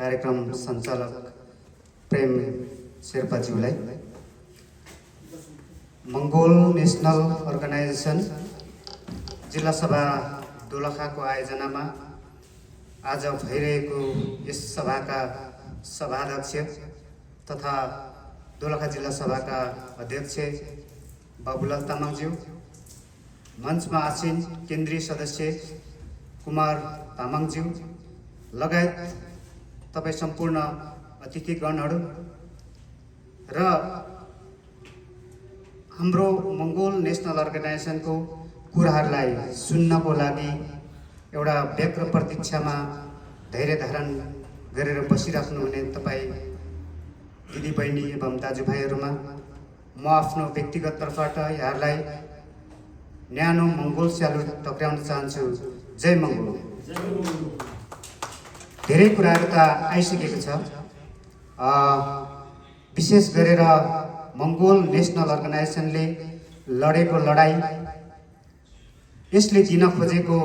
कार्यक्रम सञ्चालक प्रेम शेर्पाज्यूलाई, मंगोल नेशनल अर्गनाइजेसन जिल्ला सभा दोलखाको आयोजनामा आज भइरहेको यस सभाका सभाध्यक्ष तथा दोलखा जिल्ला सभाका अध्यक्ष बाबुलाल तामाङज्यू, मञ्चमा आसीन केन्द्रीय सदस्य कुमार तामाङज्यू लगायत तपाईं सम्पूर्ण अतिथिगणहरू र हाम्रो मंगोल नेशनल अर्गनाइजेसनको कुराहरूलाई सुन्नको लागि एउटा व्यग्र प्रतीक्षामा धैर्य धारण गरेर बसिराख्नुहुने तपाईँ दिदीबहिनी एवं दाजुभाइहरूमा म आफ्नो व्यक्तिगत तर्फबाट यहाँहरूलाई न्यानो मंगोल स्यालुट टक्राउन चाहन्छु। जय मंगोल। धेरै कुराहरू त आइसकेको छ। विशेष गरेर मंगोल नेशनल अर्गनाइजेसनले लडेको लडाई, यसले दिन खोजेको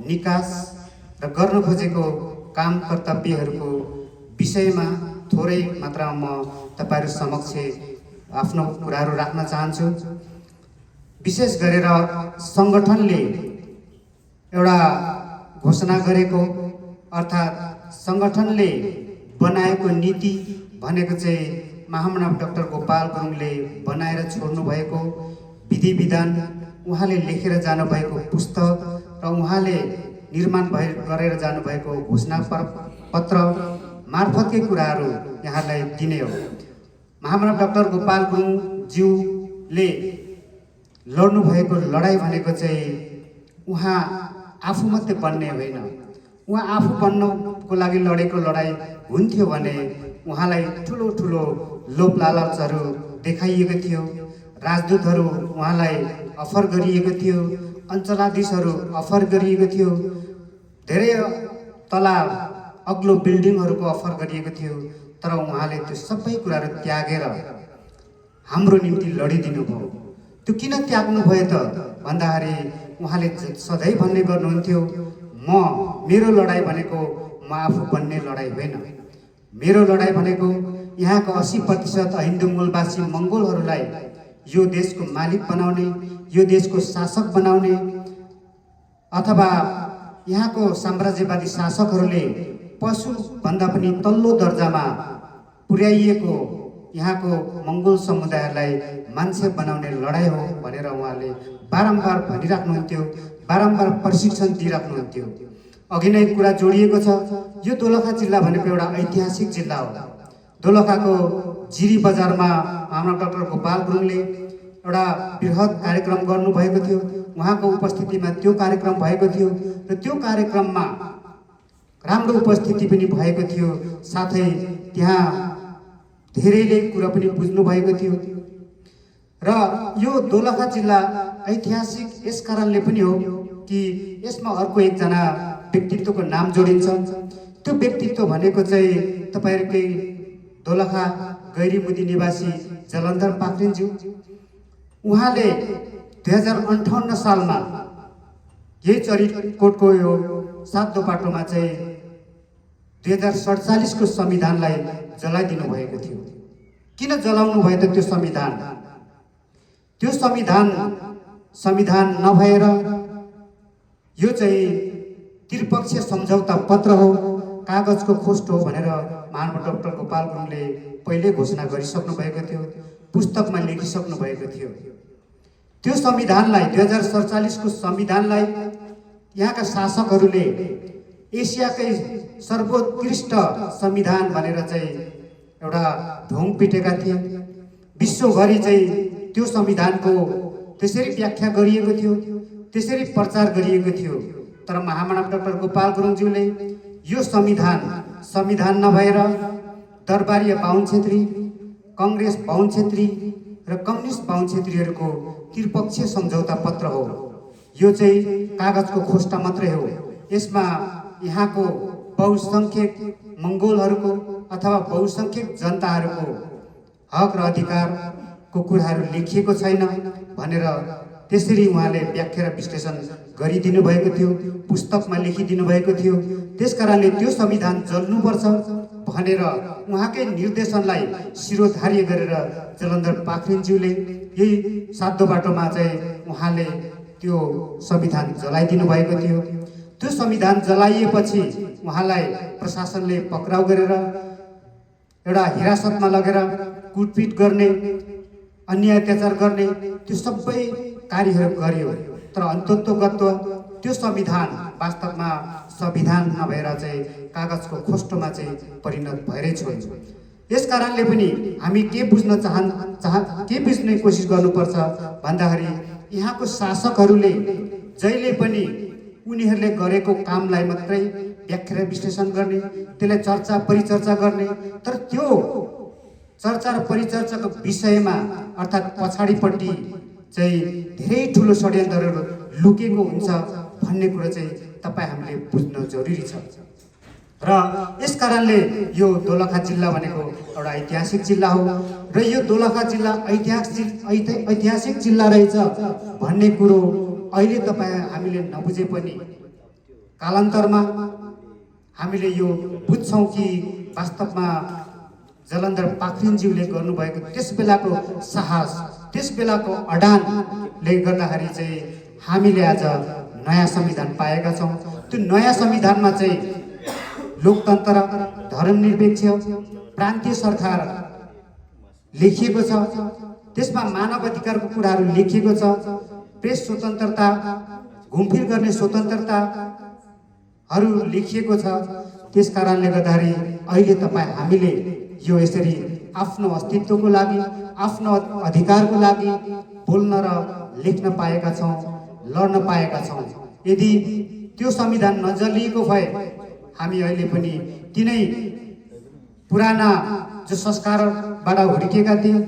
निकास र गर्न खोजेको काम कर्तव्यहरूको विषयमा थोरै मात्रामा म तपाईहरु समक्ष आफ्नो कुराहरू राख्न चाहन्छु। विशेष गरेर संगठनले एउटा घोषणा गरेको अर्थात् संगठनले बनाएको नीति भनेको चाहिँ महामना डाक्टर गोपाल गुरुङले बनाएर छोड्नु भएको विधि विधान, उहाँले लेखेर जानु भएको पुस्तक र उहाँले निर्माण गरेर जानु भएको घोषणा पत्र मार्फतकै कुराहरू यहाँलाई दिने हो। महामना डाक्टर गोपाल गुरुङ ज्यूले लड्नु भएको लडाई भनेको चाहिँ उहाँ आफू मात्रै बन्ने होइन, उहाँ आफू बन्नको लागि लडेको लडाई हुन्थ्यो भने उहाँलाई ठुलो ठुलो लोभ लालचहरू देखाइएको थियो, राजदूतहरू उहाँलाई अफर गरिएको थियो, अञ्चलाधीशहरू अफर गरिएको थियो, धेरै तला अग्लो बिल्डिङहरूको अफर गरिएको थियो, तर उहाँले त्यो सबै कुराहरू त्यागेर हाम्रो निम्ति लडिदिनु भयो। त्यो किन त्याग्नु भयो त भन्दाखेरि उहाँले सधैँ भन्ने गर्नुहुन्थ्यो, मेरो लडाई भनेको म आफू बन्ने लडाई होइन, मेरो लडाई भनेको यहाँको 80% हिन्दू मूलवासी मंगोलहरूलाई यो देशको मालिक बनाउने, यो देशको शासक बनाउने, अथवा यहाँको साम्राज्यवादी शासकहरूले पशु भन्दा पनि तल्लो दर्जामा पुर्याइएको यहाँको मंगोल समुदायलाई मान्छे बनाउने लडाई हो भनेर उहाँले बारम्बार भनिराख्नुहुन्थ्यो, बारम्बार प्रशिक्षण दिइराख्नुहुन्थ्यो। अघि नै कुरा जोडिएको छ, यो दोलखा जिल्ला भनेको एउटा ऐतिहासिक जिल्ला हो। दोलखाको जिरी बजारमा हाम्रो डाक्टर गोपाल गुरुङले एउटा बृहत कार्यक्रम गर्नुभएको थियो, उहाँको उपस्थितिमा त्यो कार्यक्रम भएको थियो र त्यो कार्यक्रममा राम्रो उपस्थिति पनि भएको थियो, साथै त्यहाँ धेरैले कुरा पनि बुझ्नु भएको थियो। र यो दोलखा जिल्ला ऐतिहासिक यस कारणले पनि हो कि यसमा अर्को एकजना व्यक्तित्वको नाम जोडिन्छ। त्यो व्यक्तित्व भनेको चाहिँ तपाईहरुकै दोलखा गैरीमुदी निवासी जलन्धर पाक्रिनज्यू। उहाँले 2058 सालमा यही चरिकोटको यो 7 बाटोमा चाहिँ 2047 को संविधानलाई जलाइदिनु भएको थियो। किन जलाउनु भयो त त्यो संविधान? त्यो संविधान नभएर यो चाहिँ त्रिपक्षीय सम्झौता पत्र हो, कागजको खोस्ट हो भनेर महामना डाक्टर गोपाल गुरुङले पहिले घोषणा गरिसक्नु भएको थियो, पुस्तकमा लेखिसक्नु भएको थियो। त्यो संविधानलाई 2047 को संविधानलाई यहाँका शासकहरूले एसियाकै सर्वोत्कृष्ट संविधान भनेर चाहिँ एउटा ढोङ पिटेका थिए। विश्वभरि चाहिँ त्यो संविधानको त्यसरी व्याख्या गरिएको थियो, त्यसरी प्रचार गरिएको थियो। तर महामना डाक्टर गोपाल गुरुङज्यूले यो संविधान नभएर दरबारीय बाहुन क्षेत्री, कांग्रेस बाहुन क्षेत्री र कम्युनिस्ट बाहुन क्षेत्रीहरूको त्रिपक्षीय सम्झौता पत्र हो। यो चाहिँ कागजको खोस्टा मात्रै हो। यसमा यहाँको बहुसंख्यक मंगोलहरूको अथवा बहुसंख्यक जनताहरूको हक र अधिकारको कुराहरू लेखिएको छैन भनेर त्यसरी उहाँले व्याख्या र विश्लेषण गरिदिनु भएको थियो, पुस्तकमा लेखिदिनु भएको थियो। त्यसकारणले त्यो संविधान जल्नुपर्छ भनेर उहाँकै निर्देशनलाई शिरोधार्य गरेर जलन्धर पाखरिनज्यूले यही सातो बाटोमा चाहिँ उहाँले त्यो संविधान जलाइदिनु भएको थियो। त्यो संविधान जलाइएपछि उहाँलाई प्रशासनले पक्राउ गरेर एउटा हिरासतमा लगेर कुटपिट गर्ने, अन्याय अत्याचार गर्ने त्यो सबै कार्यहरू गर्यो। तर अन्ततोगत्व त्यो संविधान वास्तवमा संविधान नभएर चाहिँ कागजको खोस्टोमा चाहिँ परिणत भएरै छोड्यो। यस कारणले पनि हामी के बुझ्ने कोसिस गर्नुपर्छ भन्दाखेरि यहाँको शासकहरूले जहिले पनि उनीहरूले गरेको कामलाई मात्रै व्याख्या विश्लेषण गर्ने, त्यसलाई चर्चा परिचर्चा गर्ने, तर त्यो चर्चा र परिचर्चाको विषयमा अर्थात् पछाडिपट्टि चाहिँ धेरै ठुलो षड्यन्त्रहरू लुकेको हुन्छ भन्ने कुरो चाहिँ तपाईँ हामीले बुझ्न जरुरी छ। र यस कारणले यो दोलखा जिल्ला भनेको एउटा ऐतिहासिक जिल्ला हो र यो दोलखा जिल्ला ऐतिहासिक जिल्ला रहेछ भन्ने कुरो अहिले हामीले नबुझे पनि कालान्तरमा हामीले यो बुझ्छौँ कि वास्तवमा जलन्धर पाखरिनज्यूले गर्नुभएको त्यस बेलाको साहस, त्यस बेलाको अडानले गर्दाखेरि चाहिँ हामीले आज नयाँ संविधान पाएका छौँ। त्यो नयाँ संविधानमा चाहिँ लोकतन्त्र, धर्मनिरपेक्ष, प्रान्तीय सरकार लेखिएको छ। त्यसमा मानव अधिकारको कुराहरू लेखिएको छ। प्रेस स्वतन्त्रता, घुमफिर गर्ने स्वतन्त्रताहरू लेखिएको छ। त्यस कारणले गर्दाखेरि अहिले हामीले यो यसरी आफ्नो अस्तित्वको लागि, आफ्नो अधिकारको लागि बोल्न र लेख्न पाएका छौँ, लड्न पाएका छौँ। यदि त्यो संविधान नजलिएको भए हामी अहिले पनि तिनै पुराना जो संस्कारबाट हुर्केका थियौँ,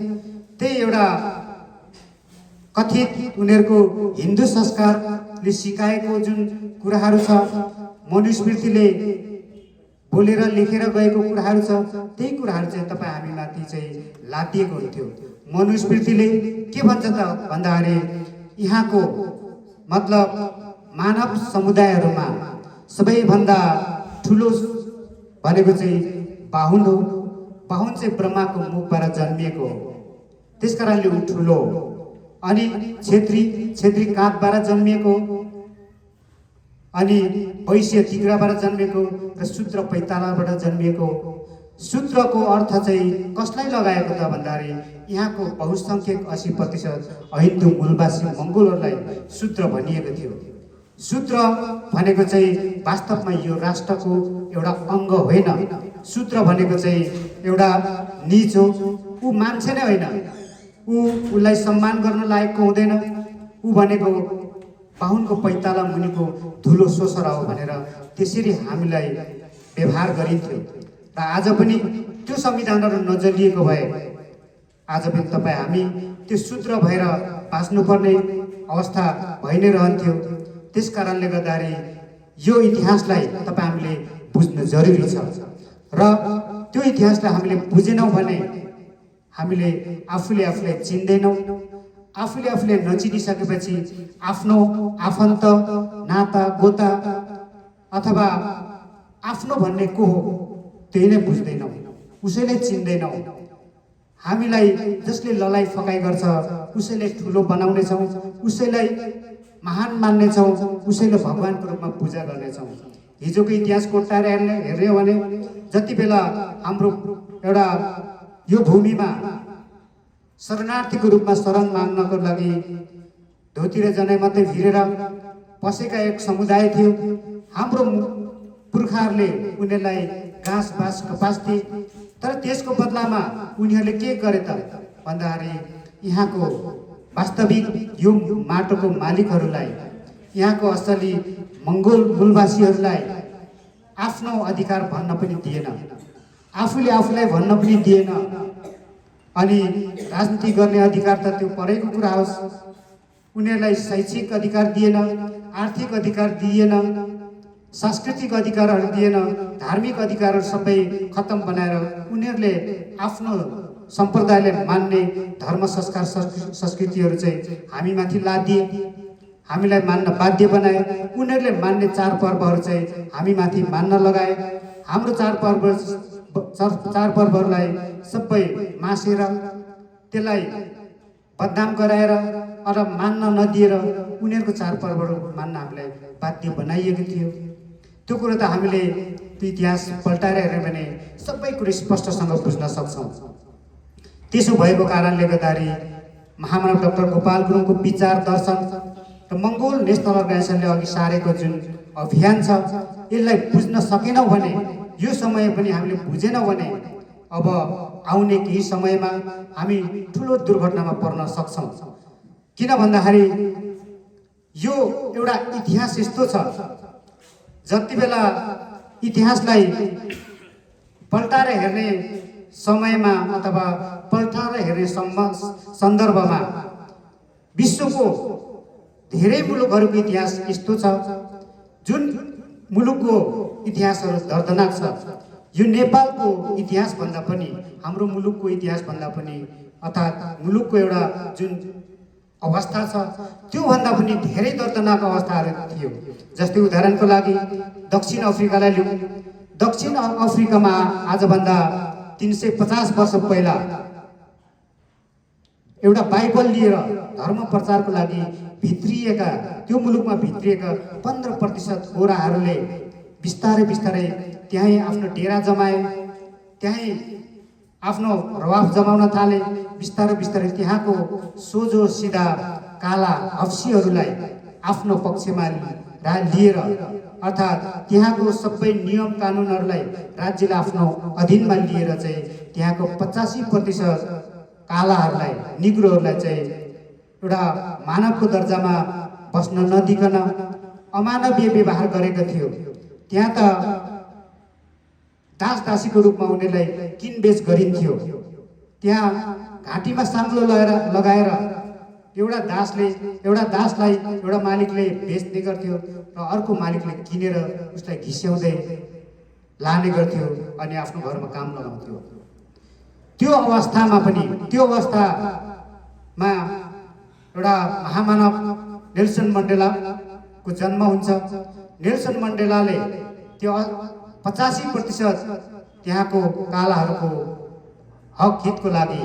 त्यही एउटा कथित उनीहरूको हिन्दू संस्कारले सिकाएको जुन कुराहरू छ, मनुस्मृतिले बोलेर लेखेर गएको कुराहरू छ, त्यही कुराहरू चाहिँ हामीमाथि चाहिँ लादिएको हुन्थ्यो। मनुस्मृतिले के भन्छ त भन्दाखेरि यहाँको मतलब मानव समुदायहरूमा सबैभन्दा ठुलो भनेको चाहिँ बाहुन हो। बाहुन चाहिँ ब्रह्माको मुखबाट जन्मिएको हो, त्यस कारणले ऊ ठुलो। अनि क्षेत्री काँधबाट जन्मिएको, अनि वैश्य तिग्राबाट जन्मिएको र शूद्र पैतालाबाट जन्मिएको। शूद्रको अर्थ चाहिँ कसलाई लगाएको त भन्दाखेरि यहाँको बहुसङ्ख्यक 80% हिन्दू मूलवासी मङ्गोलहरूलाई शूद्र भनिएको थियो। शूद्र भनेको चाहिँ वास्तवमा यो राष्ट्रको एउटा अङ्ग होइन। शूद्र भनेको चाहिँ एउटा नीच हो, ऊ मान्छे नै होइन, उसलाई सम्मान गर्न लायकको हुँदैन। ऊ भनेको बाहुनको पैताला मुनिको धुलो सोसरा हो भनेर त्यसरी हामीलाई व्यवहार गरिन्थ्यो। र आज पनि त्यो संविधानहरू नजलिएको भए आज पनि हामी त्यो शूद्र भएर बाँच्नुपर्ने अवस्था भइ नै रहन्थ्यो। त्यस कारणले गर्दाखेरि यो इतिहासलाई हामीले बुझ्न जरुरी छ। र त्यो इतिहासलाई हामीले बुझेनौँ भने हामीले आफूलाई चिन्दैनौँ। आफूले नचिनिसकेपछि आफ्नो आफन्त, नाता गोता अथवा आफ्नो भन्ने को हो त्यही नै बुझ्दैनौँ, उसैलाई चिन्दैनौँ। हामीलाई जसले ललाइ फकाइ गर्छ उसैलाई ठुलो बनाउनेछौँ, उसैलाई महान मान्नेछौँ, उसैले भगवानको रूपमा पूजा गर्नेछौँ। हिजोको इतिहास कोट्टाएर हेर्ने भने जति बेला हाम्रो एउटा यो भूमिमा शरणार्थीको रूपमा शरण माग्नको लागि धोती र जनै मात्रै भिरेर बसेका एक समुदाय थियो। हाम्रो पुर्खाहरूले उनीहरूलाई घाँस बाँस कपास दिए, तर त्यसको बदलामा उनीहरूले के गरे त भन्दाखेरि यहाँको वास्तविक यो माटोको मालिकहरूलाई, यहाँको असली मङ्गोल मूलवासीहरूलाई आफ्नो अधिकार भन्न पनि दिएन, आफूलाई भन्न पनि दिएन। अनि राजनीति गर्ने अधिकार त त्यो परेको कुरा होस्, उनीहरूलाई शैक्षिक अधिकार दिएन, आर्थिक अधिकार दिएन, सांस्कृतिक अधिकारहरू दिएन, धार्मिक अधिकारहरू सबै खत्तम बनाएर उनीहरूले आफ्नो सम्प्रदायले मान्ने धर्म संस्कार संस्कृतिहरू चाहिँ हामीमाथि लादिए, हामीलाई मान्न बाध्य बनाए। उनीहरूले मान्ने चाडपर्वहरू चाहिँ हामीमाथि मान्न लगाए। हाम्रो चाडपर्व चाडपर्वहरूलाई सबै मासेर त्यसलाई बदनाम गराएर अथवा मान्न नदिएर उनीहरूको चाडपर्वहरू मान्न हामीलाई बाध्य बनाइएको थियो। त्यो कुरो त हामीले त्यो इतिहास पल्टाएर हेऱ्यौँ भने सबै कुरो स्पष्टसँग बुझ्न सक्छौँ। त्यसो भएको कारणले गर्दाखेरि महामानव डाक्टर गोपाल गुरुङको विचार दर्शन र मङ्गोल नेसनल अर्गनाइजेसनले अघि सारेको जुन अभियान छ यसलाई बुझ्न सकेनौँ भने, यो समय पनि हामीले बुझेनौँ भने अब आउने केही समयमा हामी ठुलो दुर्घटनामा पर्न सक्छौँ। किन भन्दाखेरि यो एउटा इतिहास यस्तो छ, जति बेला इतिहासलाई पल्टाएर हेर्ने समयमा अथवा पल्टाएर हेर्ने सन्दर्भमा विश्वको धेरै मुलुकहरूको इतिहास यस्तो छ जुन मुलुकको इतिहासहरू दर्दनाक छ। यो नेपालको इतिहास भन्दा पनि, हाम्रो मुलुकको इतिहास भन्दा पनि, अर्थात् मुलुकको एउटा जुन अवस्था छ त्योभन्दा पनि धेरै दर्दनाक अवस्थाहरू थियो। जस्तै उदाहरणको लागि दक्षिण अफ्रिकालाई लिउँ। दक्षिण अफ्रिकामा आजभन्दा 350 वर्ष पहिला एउटा बाइबल लिएर धर्म प्रचारको लागि भित्रिएका, त्यो मुलुकमा भित्रिएका 15% गोराहरूले बिस्तारै बिस्तारै त्यहीँ आफ्नो डेरा जमाए, त्यहीँ आफ्नो रवाफ जमाउन थाले। बिस्तारै बिस्तारै त्यहाँको सोझो सिधा काला हप्सीहरूलाई आफ्नो पक्षमा लिएर, अर्थात् त्यहाँको सबै नियम कानुनहरूलाई राज्यले आफ्नो अधीनमा लिएर चाहिँ त्यहाँको 85% कालाहरूलाई, निग्रोहरूलाई चाहिँ एउटा मानवको दर्जामा बस्न नदिकन अमानवीय व्यवहार गरेको थियो। त्यहाँ त दास दासीको रूपमा उनीहरूलाई किनबेच गरिन्थ्यो। त्यहाँ घाँटीमा साङ्लो लगाएर एउटा दासलाई एउटा मालिकले बेच्ने गर्थ्यो र अर्को मालिकले किनेर उसलाई घिस्याउँदै लाने गर्थ्यो अनि आफ्नो घरमा काम लगाउँथ्यो। त्यो अवस्थामा एउटा महामानव नेल्सन मण्डेलाको जन्म हुन्छ। नेल्सन मण्डेलाले त्यो 85% त्यहाँको कालाहरूको हक हितको लागि,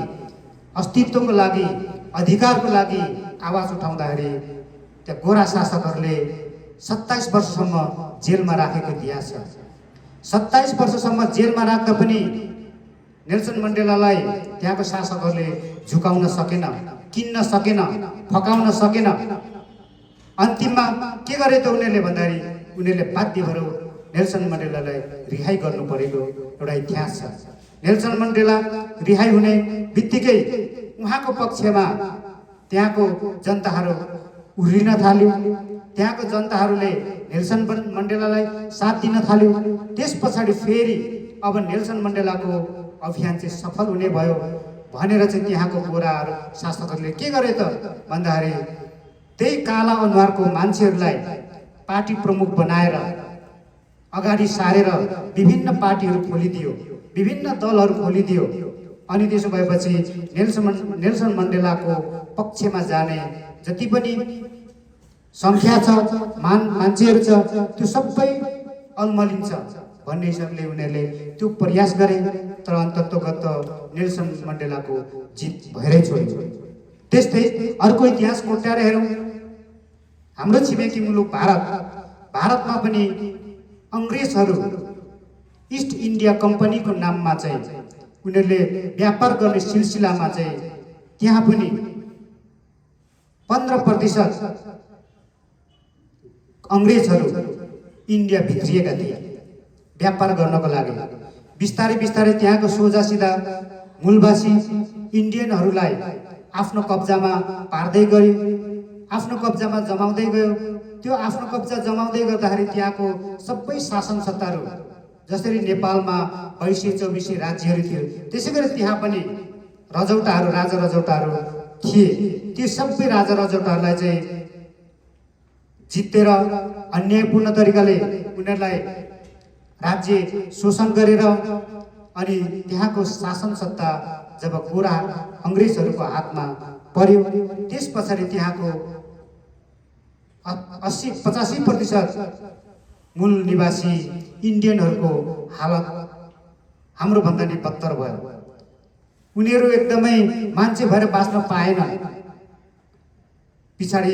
अस्तित्वको लागि, अधिकारको लागि आवाज उठाउँदाखेरि त्यहाँ गोरा शासकहरूले 27 वर्षसम्म जेलमा राखेको इतिहास छ। 27 वर्षसम्म जेलमा राख्दा पनि नेल्सन मण्डेलालाई त्यहाँको शासकहरूले झुकाउन सकेन, किन्न सकेन, फकाउन सकेन। अन्तिममा के गरे त उनीहरूले भन्दाखेरि उनीहरूले बाध्य भएर नेल्सन मण्डेलालाई रिहाई गर्नु परेको एउटा इतिहास छ। नेल्सन मण्डेला रिहाई हुने बित्तिकै उहाँको पक्षमा त्यहाँको जनताहरू उर्लिन थाल्यो। त्यहाँको जनताहरूले नेल्सन मण्डेलालाई साथ दिन थाल्यो। त्यस पछाडि फेरि अब नेल्सन मण्डेलाको अभियान चाहिँ सफल हुने भयो भनेर चाहिँ त्यहाँको गोराहरू शासकहरूले के गरे त भन्दाखेरि त्यही काला अनुहारको मान्छेहरूलाई पार्टी प्रमुख बनाएर अगाडि सारेर विभिन्न पार्टीहरू खोलिदियो, विभिन्न दलहरू खोलिदियो। अनि त्यसो भएपछि नेल्सन मण्डेलाको पक्षमा जाने जति पनि सङ्ख्या छ, मान्छेहरू छ, त्यो सबै अल्मलिन्छ भन्ने हिसाबले उनीहरूले त्यो प्रयास गरे। तर अन्ततोगत नेल्सन मण्डेलाको जित भएरै छोड्यो। त्यस्तै अर्को इतिहास कोट्याएर हेरौँ। हाम्रो छिमेकी मुलुक भारतमा पनि अङ्ग्रेजहरू इस्ट इन्डिया कम्पनीको नाममा चाहिँ उनीहरूले व्यापार गर्ने सिलसिलामा चाहिँ त्यहाँ पनि 15% अङ्ग्रेजहरू इन्डिया भित्रिएका थिए व्यापार गर्नको लागि। बिस्तारै बिस्तारै त्यहाँको सोझा सिधा मूलवासी इन्डियनहरूलाई आफ्नो कब्जामा पार्दै गयो, आफ्नो कब्जामा जमाउँदै गयो। त्यो आफ्नो कब्जा जमाउँदै गर्दाखेरि त्यहाँको सबै शासन सत्ताहरू, जसरी नेपालमा 22-24 राज्यहरू थियो, त्यसै गरी त्यहाँ पनि रजौटाहरू, राजा रजौटाहरू थिए। ती सबै राजा रजौटाहरूलाई चाहिँ जितेर अन्यायपूर्ण तरिकाले उनीहरूलाई राज्य शोषण गरेर अनि त्यहाँको शासन सत्ता जब गोरा अङ्ग्रेजहरूको हातमा पर्यो, त्यस पछाडि त्यहाँको 80-85% मूल निवासी इन्डियनहरूको हाम्रो भन्दा नि बत्तर भयो। उनीहरू एकदमै मान्छे भएर बाँच्न पाएन। पछाडि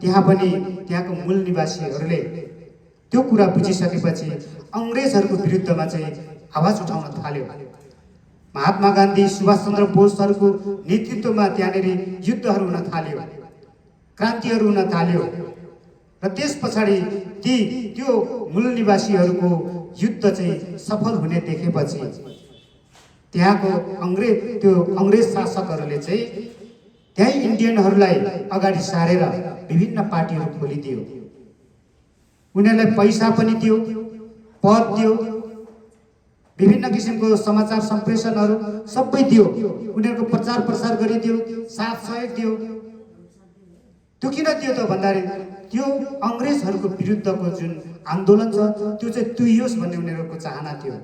त्यहाँ पनि त्यहाँको मूल निवासीहरूले त्यो कुरा बुझिसकेपछि अङ्ग्रेजहरूको विरुद्धमा चाहिँ आवाज उठाउन थाल्यो। महात्मा गान्धी, सुभाष चन्द्र बोसहरूको नेतृत्वमा त्यहाँनिर युद्धहरू हुन थाल्यो, क्रान्तिहरू हुन थाल्यो र त्यस पछाडि त्यो मूल निवासीहरूको युद्ध चाहिँ सफल हुने देखेपछि त्यहाँको अङ्ग्रेज शासकहरूले चाहिँ त्यही इन्डियनहरूलाई अगाडि सारेर विभिन्न पार्टीहरू खोलिदियो। उनीहरूलाई पैसा पनि दियो, पद दियो, विभिन्न किसिमको समाचार सम्प्रेषणहरू सबै दियो, उनीहरूको प्रचार प्रसार गरिदियो, साथ सहयोग दियो। त्यो किन दियो त भन्दाखेरि त्यो अङ्ग्रेजहरूको विरुद्धको जुन आन्दोलन छ त्यो चाहिँ तुइयोस् भन्ने उनीहरूको चाहना थियो।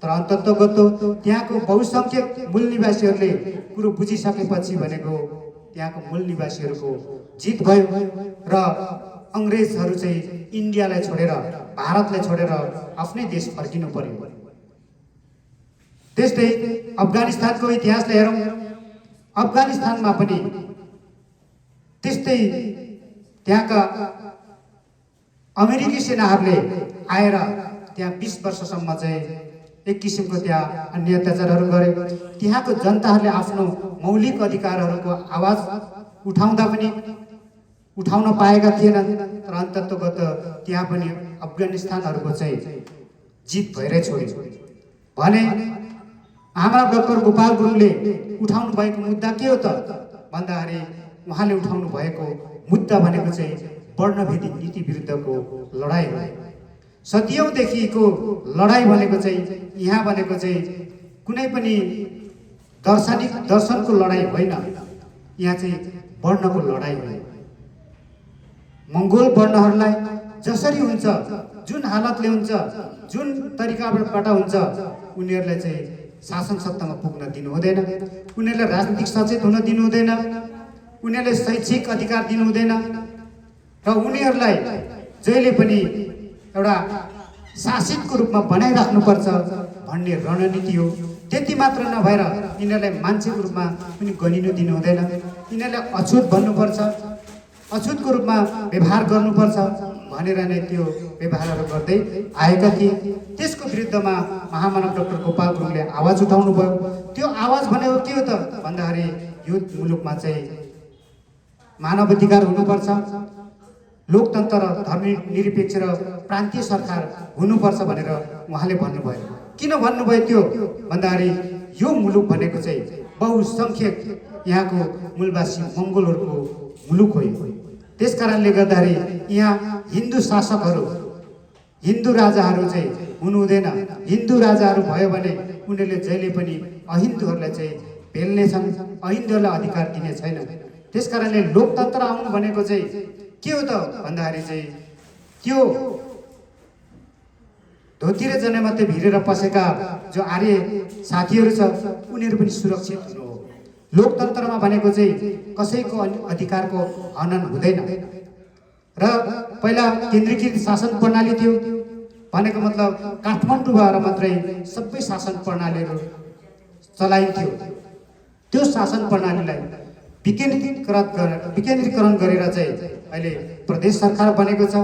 तर अन्ततगत त्यहाँको बहुसङ्ख्यक मूल निवासीहरूले कुरो बुझिसकेपछि भनेको त्यहाँको मूल निवासीहरूको जित भयो र अङ्ग्रेजहरू चाहिँ इन्डियालाई छोडेर, भारतलाई छोडेर आफ्नै देश फर्किनु पर्यो। त्यस्तै अफगानिस्तानको इतिहासलाई हेरौँ। अफगानिस्तानमा पनि त्यस्तै त्यहाँका अमेरिकी सेनाहरूले आएर त्यहाँ 20 वर्षसम्म चाहिँ एक किसिमको त्यहाँ अन्य अत्याचारहरू गरे। त्यहाँको जनताहरूले आफ्नो मौलिक अधिकारहरूको आवाज उठाउँदा पनि उठाउन पाएका थिएनन्। तर अन्ततगत त्यहाँ पनि अफगानिस्तानहरूको चाहिँ जित भएरै छोड्यो। भने हाम्रा डाक्टर गोपाल गुरुङले उठाउनु भएको मुद्दा के हो त भन्दाखेरि उहाँले उठाउनु भएको मुद्दा भनेको चाहिँ वर्णभेदी नीति विरुद्धको लडाइँ हो। सदियौँदेखिको लडाइँ भनेको चाहिँ यहाँ भनेको चाहिँ कुनै पनि दर्शनको लडाइँ होइन, यहाँ चाहिँ वर्णको लडाइँ हो। मङ्गोल वर्णहरूलाई जसरी हुन्छ, जुन हालतले हुन्छ, जुन तरिकाबाट हुन्छ, उनीहरूलाई चाहिँ शासन सत्तामा पुग्न दिनु हुँदैन, उनीहरूलाई राजनीतिक सचेत हुन दिनु हुँदैन, उनीहरूले शैक्षिक अधिकार दिनु हुँदैन र उनीहरूलाई जहिले पनि एउटा शासितको रूपमा बनाइराख्नुपर्छ भन्ने रणनीति हो। त्यति मात्र नभएर यिनीहरूलाई मान्छेको रूपमा पनि गनिनु दिनु हुँदैन, यिनीहरूलाई अछुत भन्नुपर्छ, अछुतको रूपमा व्यवहार गर्नुपर्छ भनेर नै त्यो व्यवहारहरू गर्दै आएका थिए। त्यसको विरुद्धमा महामानव डाक्टर गोपाल गुरुङले आवाज उठाउनु भयो। त्यो आवाज भनेको के हो त भन्दाखेरि यो मुलुकमा चाहिँ मानवाधिकार हुनुपर्छ, लोकतन्त्र, धर्मनिरपेक्ष र प्रान्तीय सरकार हुनुपर्छ भनेर उहाँले भन्नुभयो। किन भन्नुभयो त्यो भन्दाखेरि यो मुलुक भनेको चाहिँ बहुसङ्ख्यक यहाँको मूलवासी मङ्गोलहरूको मुलुक हो। त्यस कारणले गर्दाखेरि यहाँ हिन्दू शासकहरू, हिन्दू राजाहरू चाहिँ हुनु हुँदैन। हिन्दू राजाहरू भयो भने उनीहरूले जहिले पनि अहिन्दूहरूलाई चाहिँ पेल्नेछन्, अहिन्दूहरूलाई अधिकार दिने छैन। त्यस कारणले लोकतन्त्र आउनु भनेको चाहिँ के हो त भन्दाखेरि चाहिँ त्यो धोती र जनै भिरेर पसेका जो आर्य साथीहरू छ उनीहरू पनि सुरक्षित हुनु हो। लोकतन्त्रमा भनेको चाहिँ कसैको अधिकारको हनन हुँदैन। र पहिला केन्द्रीकृत शासन प्रणाली थियो भनेको मतलब काठमाडौँ भएर मात्रै सबै शासन प्रणालीहरू चलाइन्थ्यो। त्यो शासन प्रणालीलाई विकेन्द्रीकरण गरेर चाहिँ अहिले प्रदेश सरकार बनेको छ,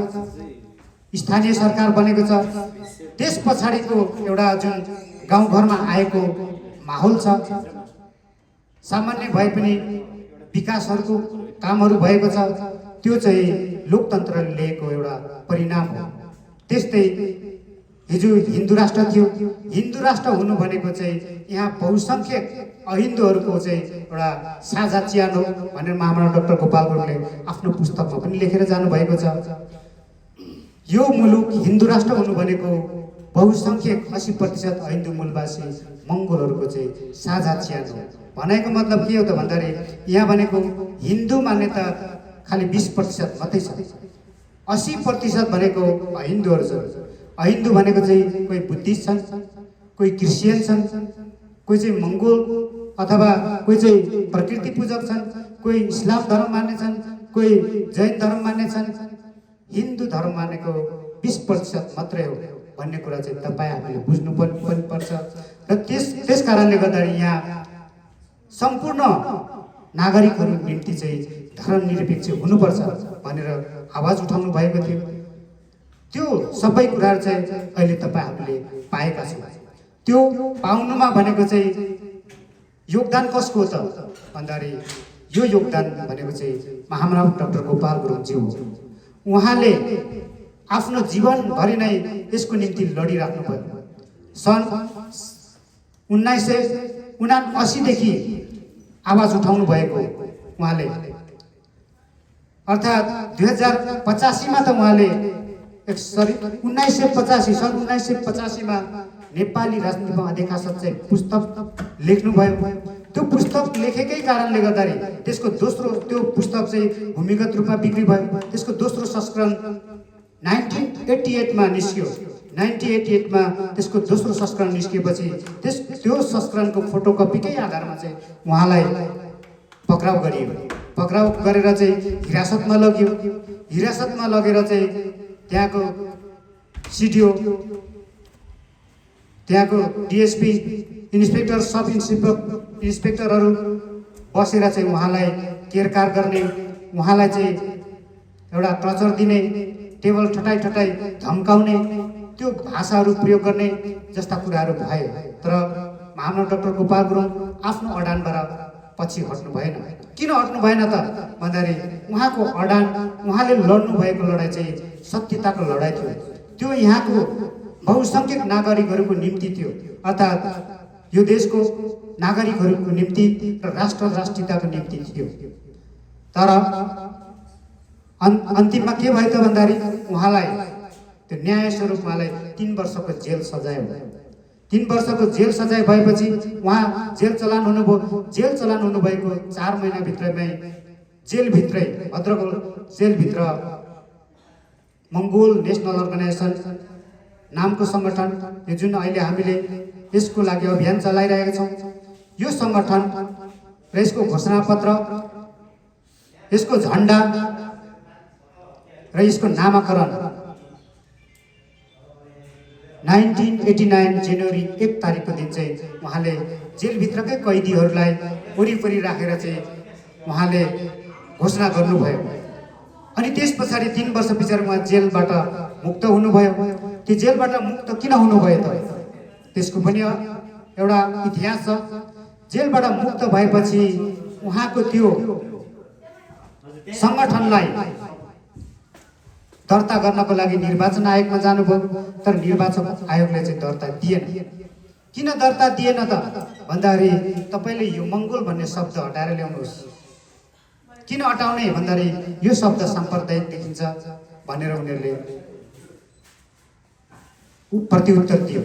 स्थानीय सरकार बनेको छ। त्यस पछाडिको एउटा जुन गाउँघरमा आएको माहौल छ, सामान्य भए पनि विकासहरूको कामहरू भएको छ, त्यो चाहिँ लोकतन्त्रले ल्याएको एउटा परिणाम हो। त्यस्तै हिजो हिन्दू राष्ट्र थियो। हिन्दू राष्ट्र हुनु भनेको चाहिँ यहाँ बहुसङ्ख्यक अहिन्दूहरूको चाहिँ एउटा साझा चिहान हो भनेर महामानव डाक्टर गोपाल गुरुङले आफ्नो पुस्तकमा पनि लेखेर जानुभएको छ। यो मुलुक हिन्दू राष्ट्र हुनु भनेको बहुसङ्ख्यक 80% अहिन्दू मूलवासी मङ्गोलहरूको चाहिँ साझा चिहान हो। भनेको मतलब के हो त भन्दाखेरि यहाँ भनेको हिन्दू मान्यता खालि 20% मात्रै छ, 80% भनेको अहिन्दूहरू छन्। अहिन्दू भनेको चाहिँ कोही बुद्धिस्ट छन्, कोही क्रिस्चियन छन्, कोही चाहिँ मङ्गोल अथवा कोही चाहिँ प्रकृति पूजक छन्, कोही इस्लाम धर्म मान्ने छन्, कोही जैन धर्म मान्ने छन्। हिन्दू धर्म मानेको 20% मात्रै हो भन्ने कुरा चाहिँ तपाईँ हामीले बुझ्नु पनि पर्छ। र त्यस कारणले गर्दाखेरि यहाँ सम्पूर्ण नागरिकहरूको निम्ति चाहिँ धर्मनिरपेक्ष हुनुपर्छ भनेर आवाज उठाउनु भएको थियो। त्यो सबै कुराहरू चाहिँ अहिले तपाईहरूले पाएका छौँ। त्यो पाउनुमा भनेको चाहिँ योगदान कसको हो त भन्दाखेरि यो योगदान भनेको चाहिँ महामना डाक्टर गोपाल गुरुङज्यू हो। उहाँले आफ्नो जीवनभरि नै यसको निम्ति लडिराख्नु भयो। सन् 1979 देखि आवाज उठाउनु भएको उहाँले, अर्थात् 2085 मा त उहाँले सन् 1985 मा नेपाली राजनीतिमा अधेका सच्चाइ पुस्तक लेख्नुभयो। त्यो पुस्तक लेखेकै कारणले गर्दाखेरि त्यसको दोस्रो त्यो पुस्तक चाहिँ भूमिगत रूपमा बिक्री भयो। त्यसको दोस्रो संस्करण 1988 मा निस्क्यो। 1988 मा त्यसको दोस्रो संस्करण निस्किएपछि त्यो संस्करणको फोटोकपीकै आधारमा चाहिँ उहाँलाई पक्राउ गरियो। पक्राउ गरेर चाहिँ हिरासतमा लग्यो। हिरासतमा लगेर चाहिँ त्यहाँको सिडिओ, त्यहाँको डिएसपी, इन्सपेक्टर, सब इन्सपेक्टरहरू बसेर चाहिँ उहाँलाई केरकार गर्ने, उहाँलाई चाहिँ एउटा टर्चर दिने, टेबल ठटाई धम्काउने, त्यो भाषाहरू प्रयोग गर्ने जस्ता कुराहरू भए। तर महामना डाक्टर गोपाल गुरुङ आफ्नो अडानबाट पछि हट्नु भएन। किन हट्नु भएन त भन्दाखेरि उहाँको अडान, उहाँले लड्नु भएको लडाइँ चाहिँ सत्यताको लडाइँ थियो। त्यो यहाँको बहुसङ्ख्यक नागरिकहरूको निम्ति थियो, अर्थात् यो देशको नागरिकहरूको निम्ति र राष्ट्रियताको निम्ति थियो। तर अन्तिममा के भयो त भन्दाखेरि उहाँलाई त्यो न्याय स्वरूप उहाँलाई 3 वर्षको जेल सजाय भयो। 3 वर्षको जेल सजाय भएपछि उहाँ जेल चलान हुनुभयो। जेल चलान हुनुभएको 4 महिनाभित्रमै जेलभित्रै, भद्रकोट जेलभित्र मङ्गोल नेसनल अर्गनाइजेसन नामको सङ्गठन, यो जुन अहिले हामीले यसको लागि अभियान चलाइरहेका छौँ, यो सङ्गठन र यसको घोषणापत्र, यसको झन्डा र यसको नामाकरण 1989 जनवरी 1 तारिकको दिन चाहिँ उहाँले जेलभित्रकै कैदीहरूलाई वरिपरि राखेर चाहिँ उहाँले घोषणा गर्नुभयो। अनि त्यस पछाडि 3 वर्ष पछाडि उहाँ जेलबाट मुक्त हुनुभयो। त्यो जेलबाट मुक्त किन हुनुभयो त त्यसको पनि एउटा इतिहास छ। जेलबाट मुक्त भएपछि उहाँको त्यो सङ्गठनलाई दर्ता गर्नको लागि निर्वाचन आयोगमा जानुभयो, तर निर्वाचन आयोगले चाहिँ दर्ता दिएन। किन दर्ता दिएन त भन्दाखेरि तपाईँले यो मङ्गोल भन्ने शब्द हटाएर ल्याउनुहोस्। किन हटाउने भन्दाखेरि यो शब्द साम्प्रदायिक देखिन्छ भनेर उनीहरूले प्रत्युत्तर दियो।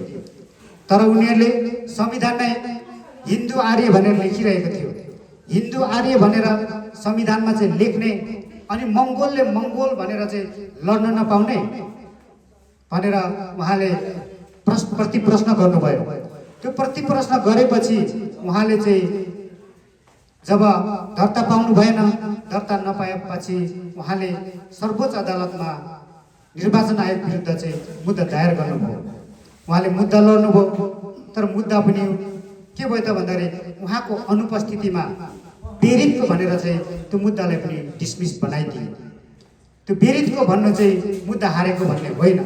तर उनीहरूले संविधानमै हिन्दू आर्य भनेर लेखिरहेको थियो। हिन्दू आर्य भनेर संविधानमा चाहिँ लेख्ने, अनि मङ्गोलले मङ्गोल भनेर चाहिँ लड्न नपाउने भनेर उहाँले प्रतिप्रश्न गर्नुभयो। त्यो प्रतिप्रश्न गरेपछि उहाँले चाहिँ जब दर्ता पाउनु भएन, दर्ता नपाएपछि उहाँले सर्वोच्च अदालतमा निर्वाचन आयोग विरुद्ध चाहिँ मुद्दा दायर गर्नुभयो। उहाँले मुद्दा लड्नुभयो, तर मुद्दा पनि के भयो त भन्दाखेरि उहाँको अनुपस्थितिमा बेरितको भनेर चाहिँ त्यो मुद्दालाई पनि डिसमिस बनाइदियो। त्यो बेरितको भन्नु चाहिँ मुद्दा हारेको भन्ने होइन।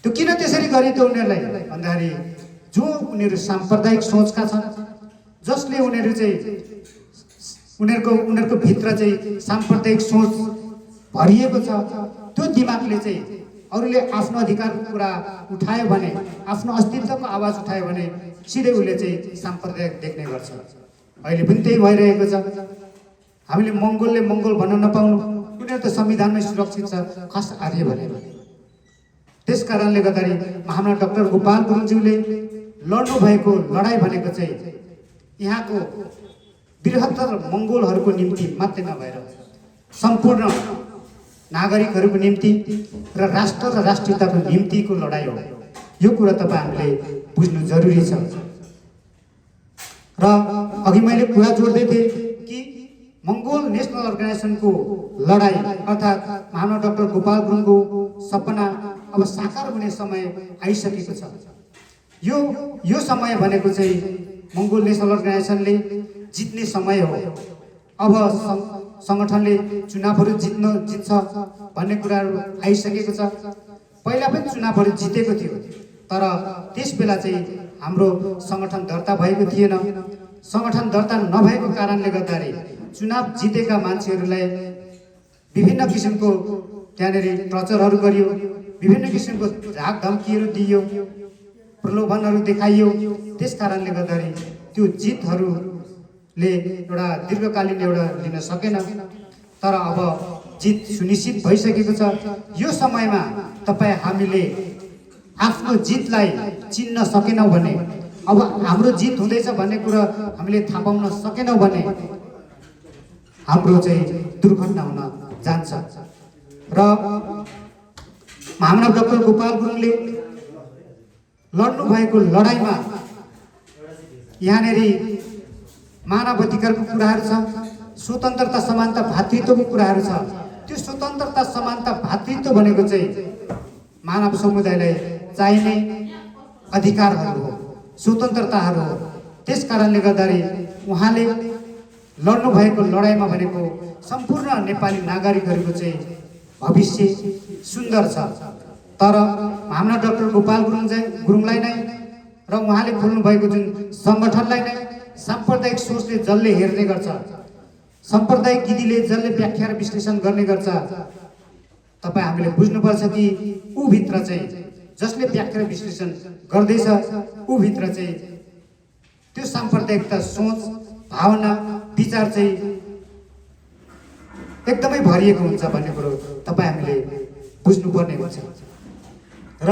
त्यो किन त्यसरी गरे त उनीहरूलाई भन्दाखेरि जो उनीहरू साम्प्रदायिक सोचका छन्, जसले उनीहरू चाहिँ उनीहरूको भित्र चाहिँ साम्प्रदायिक सोच भरिएको छ, त्यो दिमागले चाहिँ अरूले आफ्नो अधिकारको कुरा उठायो भने, आफ्नो अस्तित्वको आवाज उठायो भने सिधै उसले चाहिँ साम्प्रदायिक देख्ने गर्छ। अहिले पनि त्यही भइरहेको छ। हामीले मङ्गोलले मङ्गोल भन्न नपाउनु, उनीहरू त संविधानमै सुरक्षित छ, खास आर्य भने। त्यस कारणले गर्दाखेरि महामना डाक्टर गोपाल गुरुङज्यूले लड्नु भएको लडाइँ भनेको चाहिँ यहाँको बृहत्तर मङ्गोलहरूको निम्ति मात्रै नभएर सम्पूर्ण नागरिकहरूको निम्ति र राष्ट्र र राष्ट्रियताको निम्तिको लडाइँ हो। यो कुरा तपाईँहरूले बुझ्नु जरुरी छ। र अघि मैले कुरा जोड्दै थिएँ कि मङ्गोल नेसनल अर्गनाइजेसनको लडाइँ अर्थात् महामना डाक्टर गोपाल गुरुङको सपना अब साकार हुने समय आइसकेको छ। यो समय भनेको चाहिँ मङ्गोल नेसनल अर्गनाइजेसनले जित्ने समय हो। अब सङ्गठनले चुनावहरू जित्छ भन्ने कुराहरू आइसकेको छ। पहिला पनि चुनावहरू जितेको थियो, तर त्यस बेला चाहिँ हाम्रो सङ्गठन दर्ता भएको थिएन। सङ्गठन दर्ता नभएको कारणले गर्दाखेरि चुनाव जितेका मान्छेहरूलाई विभिन्न किसिमको त्यहाँनिर टर्चरहरू गरियो, विभिन्न किसिमको झाग धम्कीहरू दिइयो, प्रलोभनहरू देखाइयो। त्यस कारणले गर्दाखेरि त्यो जितहरूले एउटा दीर्घकालीन एउटा लिन सकेन। तर अब जित सुनिश्चित भइसकेको छ। यो समयमा तपाईँ हामीले आफ्नो जितलाई चिन्न सकेनौँ भने, अब हाम्रो जित हुँदैछ भन्ने कुरा हामीले थाहा पाउन सकेनौँ भने हाम्रो चाहिँ दुर्घटना हुन जान्छ। र महामना डाक्टर गोपाल गुरुङले लड्नु भएको लडाइँमा यहाँनिर मानव अधिकारको कुराहरू छ, स्वतन्त्रता समानता भातृत्वको कुराहरू छ। त्यो स्वतन्त्रता समानता भातृत्व भनेको चाहिँ मानव समुदायलाई चाहिने अधिकारहरू हो, स्वतन्त्रताहरू हो। त्यस कारणले गर्दाखेरि उहाँले लड्नु भएको लडाइँमा भनेको सम्पूर्ण नेपाली नागरिकहरूको चाहिँ भविष्य सुन्दर छ। तर हाम्रा डाक्टर गोपाल गुरुङलाई नै र उहाँले खोल्नु भएको जुन सङ्गठनलाई नै साम्प्रदायिक सोचले जसले हेर्ने गर्छ, साम्प्रदायिक विधिले जसले व्याख्या र विश्लेषण गर्ने गर्छ, तपाईँ हामीले बुझ्नुपर्छ कि ऊभित्र चाहिँ जसले व्याख्या र विश्लेषण गर्दैछ ऊभित्र चाहिँ त्यो साम्प्रदायिकता सोच भावना विचार चाहिँ एकदमै भरिएको हुन्छ भन्ने कुरो तपाईँ हामीले बुझ्नुपर्ने हुन्छ। र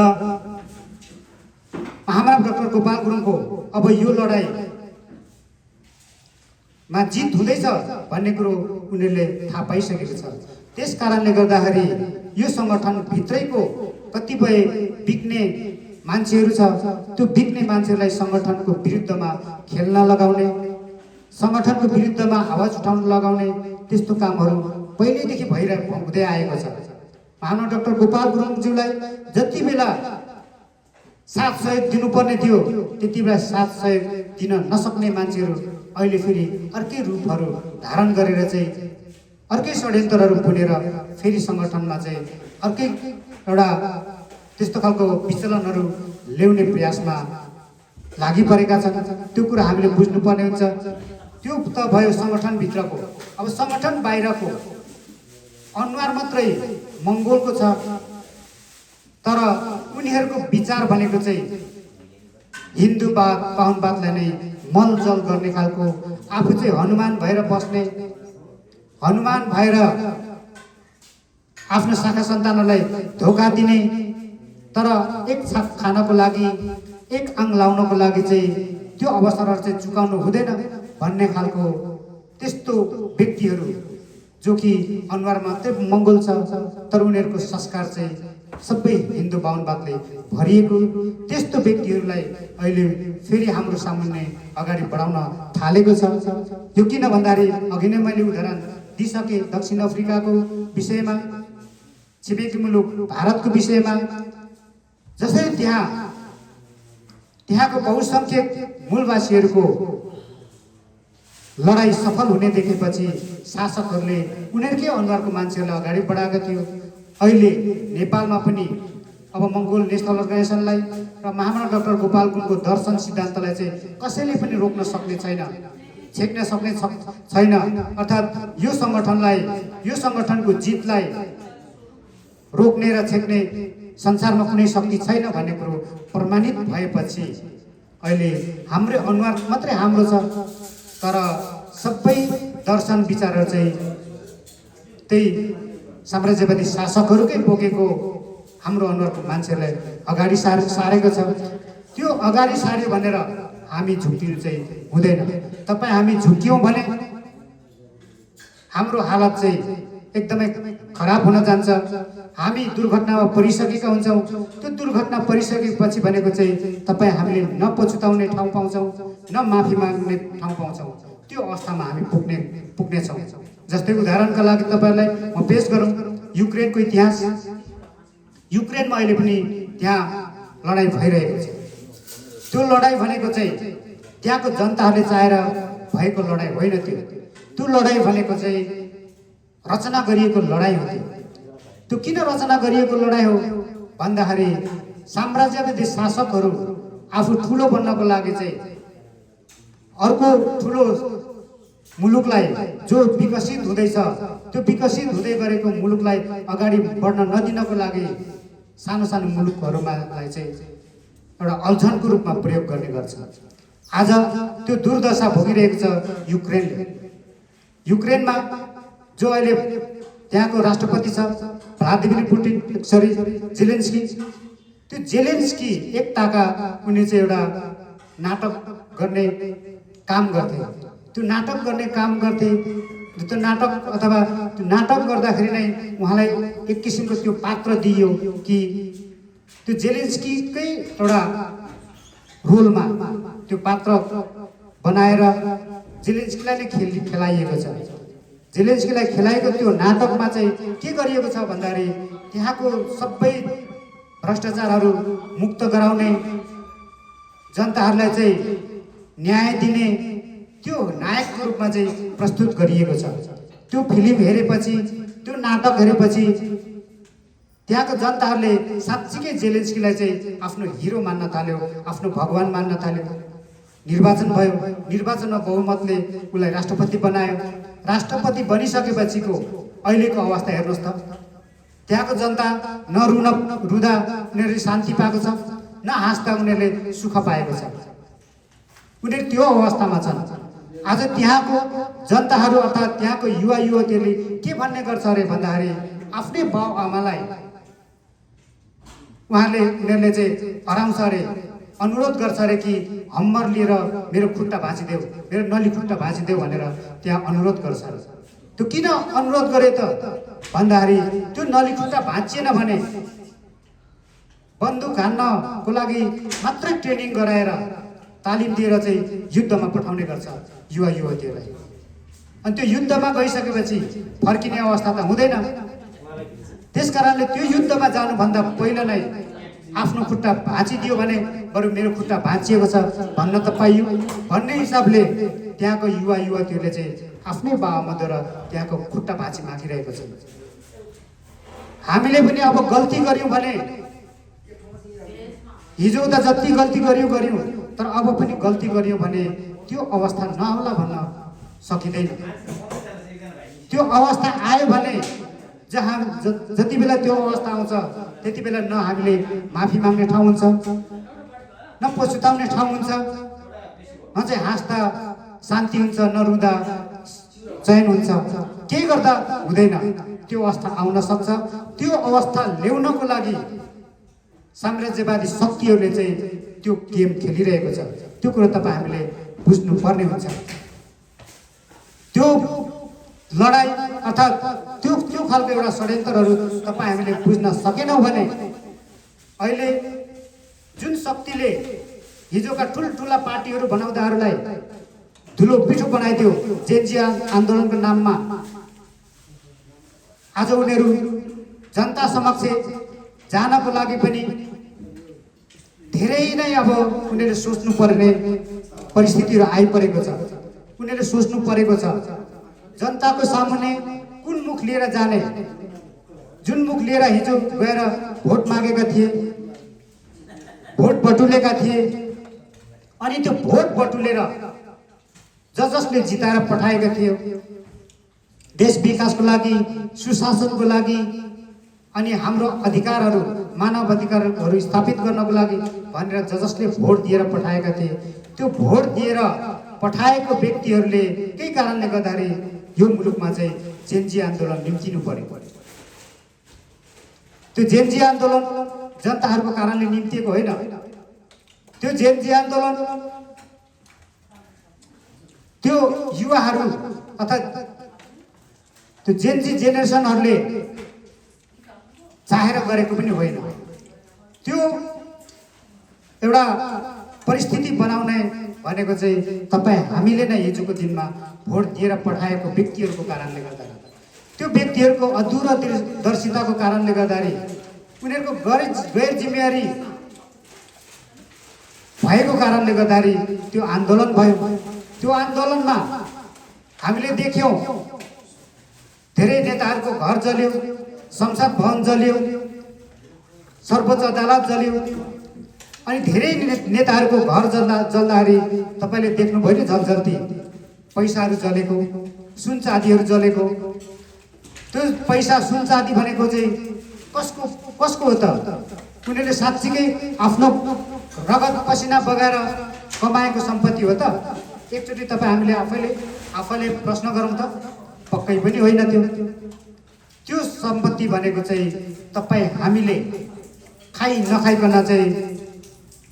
हाम्रा डाक्टर गोपाल गुरुङको अब यो लडाइँमा जित हुँदैछ भन्ने कुरो उनीहरूले थाहा पाइसकेको छ। त्यस कारणले गर्दाखेरि यो सङ्गठनभित्रैको कतिपय बिक्ने मान्छेहरू छ, त्यो बिक्ने मान्छेहरूलाई सङ्गठनको विरुद्धमा खेल्न लगाउने, सङ्गठनको विरुद्धमा आवाज उठाउन लगाउने त्यस्तो कामहरू पहिल्यैदेखि हुँदै आएको छ। हाम्रा डाक्टर गोपाल गुरुङज्यूलाई जति बेला साथ सहयोग दिनुपर्ने थियो त्यति बेला साथ सहयोग दिन नसक्ने मान्छेहरू अहिले फेरि अर्कै रूपहरू धारण गरेर चाहिँ अर्कै षड्यन्त्रहरू बुनेर फेरि सङ्गठनमा चाहिँ अर्कै एउटा त्यस्तो खालको विचलनहरू ल्याउने प्रयासमा लागिपरेका छन्। त्यो कुरा हामीले बुझ्नुपर्ने हुन्छ। त्यो त भयो सङ्गठनभित्रको। अब सङ्गठन बाहिरको अनुहार मात्रै मङ्गोलको छ, तर उनीहरूको विचार भनेको चाहिँ हिन्दूवाद बाहुनवादलाई नै मलजल गर्ने खालको, आफू चाहिँ हनुमान भएर बस्ने, हनुमान भएर आफ्नो शाखा सन्तानहरूलाई धोका दिने, तर एक छाक खानको लागि एक आङ लाउनको लागि चाहिँ त्यो अवसरहरू चाहिँ चुकाउनु हुँदैन भन्ने खालको त्यस्तो व्यक्तिहरू जो कि अनुहार मात्रै मङ्गोल छ तर उनीहरूको संस्कार चाहिँ सबै हिन्दू बाहुनवादले भरिएको, त्यस्तो व्यक्तिहरूलाई अहिले फेरि हाम्रो सामुन्ने अगाडि बढाउन थालेको छ। यो किन भन्दाखेरि अघि नै मैले उदाहरण दिइसके दक्षिण अफ्रिकाको विषयमा, छिमेकी मुलुक भारतको विषयमा। जसरी त्यहाँको बहुसङ्ख्यक मूलवासीहरूको लडाइँ सफल हुने देखेपछि शासकहरूले उनीहरूकै अनुहारको मान्छेहरूलाई अगाडि बढाएको थियो। अहिले नेपालमा पनि अब मङ्गोल नेसनल अर्गनाइजेसनलाई र महामना डाक्टर गोपाल गुरुङको दर्शन सिद्धान्तलाई चाहिँ कसैले पनि रोक्न सक्ने छैन, छेक्न सक्ने छैन। अर्थात् यो सङ्गठनलाई, यो सङ्गठनको जितलाई रोक्ने र छेक्ने संसारमा कुनै शक्ति छैन भन्ने कुरो प्रमाणित भएपछि अहिले हाम्रो अनुहार मात्रै हाम्रो छ, तर सबै दर्शन विचारहरू चाहिँ त्यही साम्राज्यवादी शासकहरूकै बोकेको हाम्रो अनुहारको मान्छेहरूलाई अगाडि सारेको छ। त्यो अगाडि सार्यो भनेर हामी झुक्किनु चाहिँ हुँदैन। तपाईँ हामी झुक्क्यौँ भने हाम्रो हालत चाहिँ एकदमै खराब हुन जान्छ। हामी दुर्घटनामा परिसकेका हुन्छौँ। त्यो दुर्घटना परिसकेपछि भनेको चाहिँ तपाईँ हामीले न पछुताउने ठाउँ पाउँछौँ न माफी माग्ने ठाउँ पाउँछौँ। त्यो अवस्थामा हामी पुग्नेछौँ। जस्तै उदाहरणका लागि तपाईँलाई म पेश गरौँ युक्रेनको इतिहास। युक्रेनमा अहिले पनि त्यहाँ लडाइँ भइरहेको छ। त्यो लडाई भनेको चाहिँ त्यहाँको जनताहरूले चाहेर भएको लडाई होइन। त्यो लडाई भनेको चाहिँ रचना गरिएको लडाई हो। त्यो किन रचना गरिएको लडाई हो भन्दाखेरि साम्राज्यवादी शासकहरू आफू ठुलो बन्नको लागि चाहिँ अर्को ठुलो मुलुकलाई जो विकसित हुँदैछ त्यो विकसित हुँदै गरेको मुलुकलाई अगाडि बढ्न नदिनको लागि सानो सानो मुलुकहरूलाई चाहिँ एउटा अल्झनको रूपमा प्रयोग गर्ने गर्छ। आज त्यो दुर्दशा भोगिरहेको छ युक्रेनले। युक्रेनमा जो अहिले त्यहाँको राष्ट्रपति छ भ्लादिमिर पुटिन जेलेन्स्की, त्यो जेलेन्स्की एकताका उनी चाहिँ एउटा नाटक गर्ने काम गर्थे। त्यो नाटक गर्ने काम गर्थे। त्यो नाटक अथवा त्यो नाटक गर्दाखेरि नै उहाँलाई एक किसिमको त्यो पात्र दिइयो कि त्यो जेलेन्स्कीकै एउटा रोलमा त्यो पात्र बनाएर जेलेन्स्कीलाई नै खेलाइएको छ। जेलेन्स्कीलाई खेलाएको त्यो नाटकमा चाहिँ के गरिएको छ भन्दाखेरि त्यहाँको सबै भ्रष्टाचारहरू मुक्त गराउने, जनताहरूलाई चाहिँ न्याय दिने त्यो नायकको रूपमा चाहिँ प्रस्तुत गरिएको छ। त्यो फिल्म हेरेपछि, त्यो नाटक हेरेपछि त्यहाँको जनताहरूले साँच्चीकै जेलेन्स्कीलाई चाहिँ आफ्नो हिरो मान्न थाल्यो, आफ्नो भगवान मान्न थाल्यो। निर्वाचन भयो, निर्वाचनमा बहुमतले उसलाई राष्ट्रपति बनायो। राष्ट्रपति बनिसकेपछिको अहिलेको अवस्था हेर्नुहोस् त, त्यहाँको जनता न रुँदा उनीहरूले शान्ति पाएको छ, न हाँस्दा उनीहरूले सुख पाएको छ। उनीहरू त्यो अवस्थामा छन्। आज त्यहाँको जनताहरू अर्थात् त्यहाँको युवा युवतीहरूले के भन्ने गर्छ अरे भन्दाखेरि आफ्नै बाउ आमालाई उनीहरूले चाहिँ हराउँछ अरे, अनुरोध गर्छ अरे कि हम्मर लिएर मेरो खुट्टा भाँचिदेऊ, मेरो नली खुट्टा भाँचिदेऊ भनेर त्यहाँ अनुरोध गर्छ अरे। त्यो किन अनुरोध गरे त भन्दाखेरि त्यो नली खुट्टा भाँचिएन भने बन्दुक हान्नको लागि मात्रै ट्रेनिङ गराएर तालिम दिएर चाहिँ युद्धमा पठाउने गर्छ युवा युवतीहरूलाई। अनि त्यो युद्धमा गइसकेपछि फर्किने अवस्था त हुँदैन। त्यसकारणले त्यो युद्धमा जानुभन्दा पहिला नै आफ्नो खुट्टा भाँचिदियो भने बरु मेरो खुट्टा भाँचिएको छ भन्न त पाइयो भन्ने हिसाबले त्यहाँको युवा युवतीहरूले चाहिँ आफ्नै बाबाआमाद्वारा त्यहाँको खुट्टा भाँची मागिरहेको छ। हामीले पनि अब गल्ती गर्यौँ भने हिजो त जति गल्ती गर्यौँ तर अब पनि गल्ती गर्यौँ भने त्यो अवस्था नआउला भन्न सकिँदैन। त्यो अवस्था आयो भने जहाँ जति बेला त्यो अवस्था आउँछ त्यति बेला न हामीले माफी माग्ने ठाउँ हुन्छ, न पछुताउने ठाउँ हुन्छ, न चाहिँ हाँस्दा शान्ति हुन्छ, न रुँदा चयन हुन्छ। केही गर्दा हुँदैन। त्यो अवस्था आउन सक्छ। त्यो अवस्था ल्याउनको लागि साम्राज्यवादी शक्तिहरूले चाहिँ त्यो गेम खेलिरहेको छ। त्यो कुरो तपाईँ हामीले बुझ्नुपर्ने हुन्छ। त्यो लडाई अर्थात् त्यो खालको एउटा षड्यन्त्रहरू तपाईँ हामीले बुझ्न सकेनौँ भने अहिले जुन शक्तिले हिजोका ठुल्ठुला पार्टीहरू बनाउँदाहरूलाई धुलो पिठो बनाइदियो जेन्जी आन्दोलनको नाममा, आज उनीहरू जनता समक्ष जानको लागि पनि धेरै नै अब उनीहरूले सोच्नु पर्ने परिस्थितिहरू आइपरेको छ। उनीहरूले सोच्नु परेको छ जनताको सामुन्ने कुन मुख लिएर जाने। जुन मुख लिएर हिजो गएर भोट मागेका थिए, भोट बटुलेका थिए, अनि त्यो भोट बटुलेर जसले जिताएर पठाएका थियो देश विकासको लागि, सुशासनको लागि, अनि हाम्रो अधिकारहरू, मानव अधिकारहरू स्थापित गर्नको लागि भनेर जसले भोट दिएर पठाएका थिए, त्यो भोट दिएर पठाएको व्यक्तिहरूले केही कारणले गर्दाखेरि यो मुलुकमा चाहिँ जेन्जी आन्दोलन निम्तिनु पर्यो। त्यो जेन्जी आन्दोलन जनताहरूको कारणले निम्तिएको होइन। त्यो जेन्जी आन्दोलन त्यो युवाहरू अर्थात् त्यो जेन्जी जेनेरेसनहरूले चाहेर गरेको पनि होइन। त्यो एउटा परिस्थिति बनाउने भनेको चाहिँ तपाईँ हामीले नै हिजोको दिनमा भोट दिएर पठाएको व्यक्तिहरूको कारणले गर्दा, त्यो व्यक्तिहरूको अदूरदर्शिताको कारणले गर्दाखेरि, उनीहरूको गैर जिम्मेवारी भएको कारणले गर्दाखेरि त्यो आन्दोलन भयो। त्यो आन्दोलनमा हामीले देख्यौँ धेरै नेताहरूको घर जल्यो, संसद भवन जल्यो, सर्वोच्च अदालत जल्यो, अनि धेरै नेताहरूको घर जल्दाखेरि तपाईँले देख्नुभयो नि झलझल्ती पैसाहरू जलेको, सुन चाँदीहरू जलेको। त्यो पैसा सुन चाँदी भनेको चाहिँ कसको हो त? उनीहरूले साँच्चीकै आफ्नो रगत पसिना बगाएर कमाएको सम्पत्ति हो त? एकचोटि तपाईँ हामीले आफैले प्रश्न गरौँ त। पक्कै पनि होइन। त्यो सम्पत्ति भनेको चाहिँ तपाईँ हामीले खाइ नखाइकन चाहिँ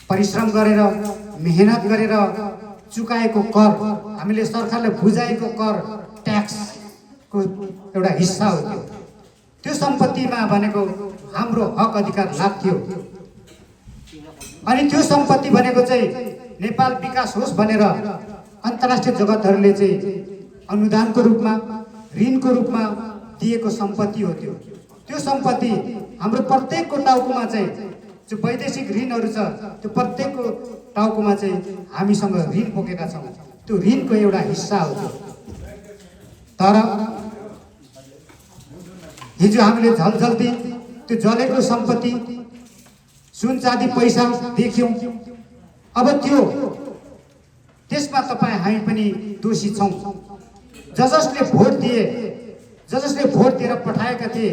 परिश्रम गरेर मेहनत गरेर चुकाएको कर, हामीले सरकारले बुझाएको कर, ट्याक्सको एउटा हिस्सा हो। त्यो सम्पत्तिमा भनेको हाम्रो हक अधिकार लाग्थ्यो। अनि त्यो सम्पत्ति भनेको चाहिँ नेपाल विकास होस् भनेर अन्तर्राष्ट्रिय जगतहरूले चाहिँ अनुदानको रूपमा, ऋणको रूपमा दिएको सम्पत्ति हो। त्यो सम्पत्ति हाम्रो प्रत्येकको टाउकोमा चाहिँ जो वैदेशिक ऋणहरू छ, त्यो प्रत्येकको टाउकोमा चाहिँ हामीसँग ऋण बोकेका छौँ। त्यो ऋणको एउटा हिस्सा हो। तर हिजो हामीले झलझल्ती त्यो जलेको सम्पत्ति, सुन चाँदी, पैसा देख्यौँ। अब त्यसमा तपाईँ हामी पनि दोषी छौँ। जसले भोट दिए, जसले भोट दिएर पठाएका थिए,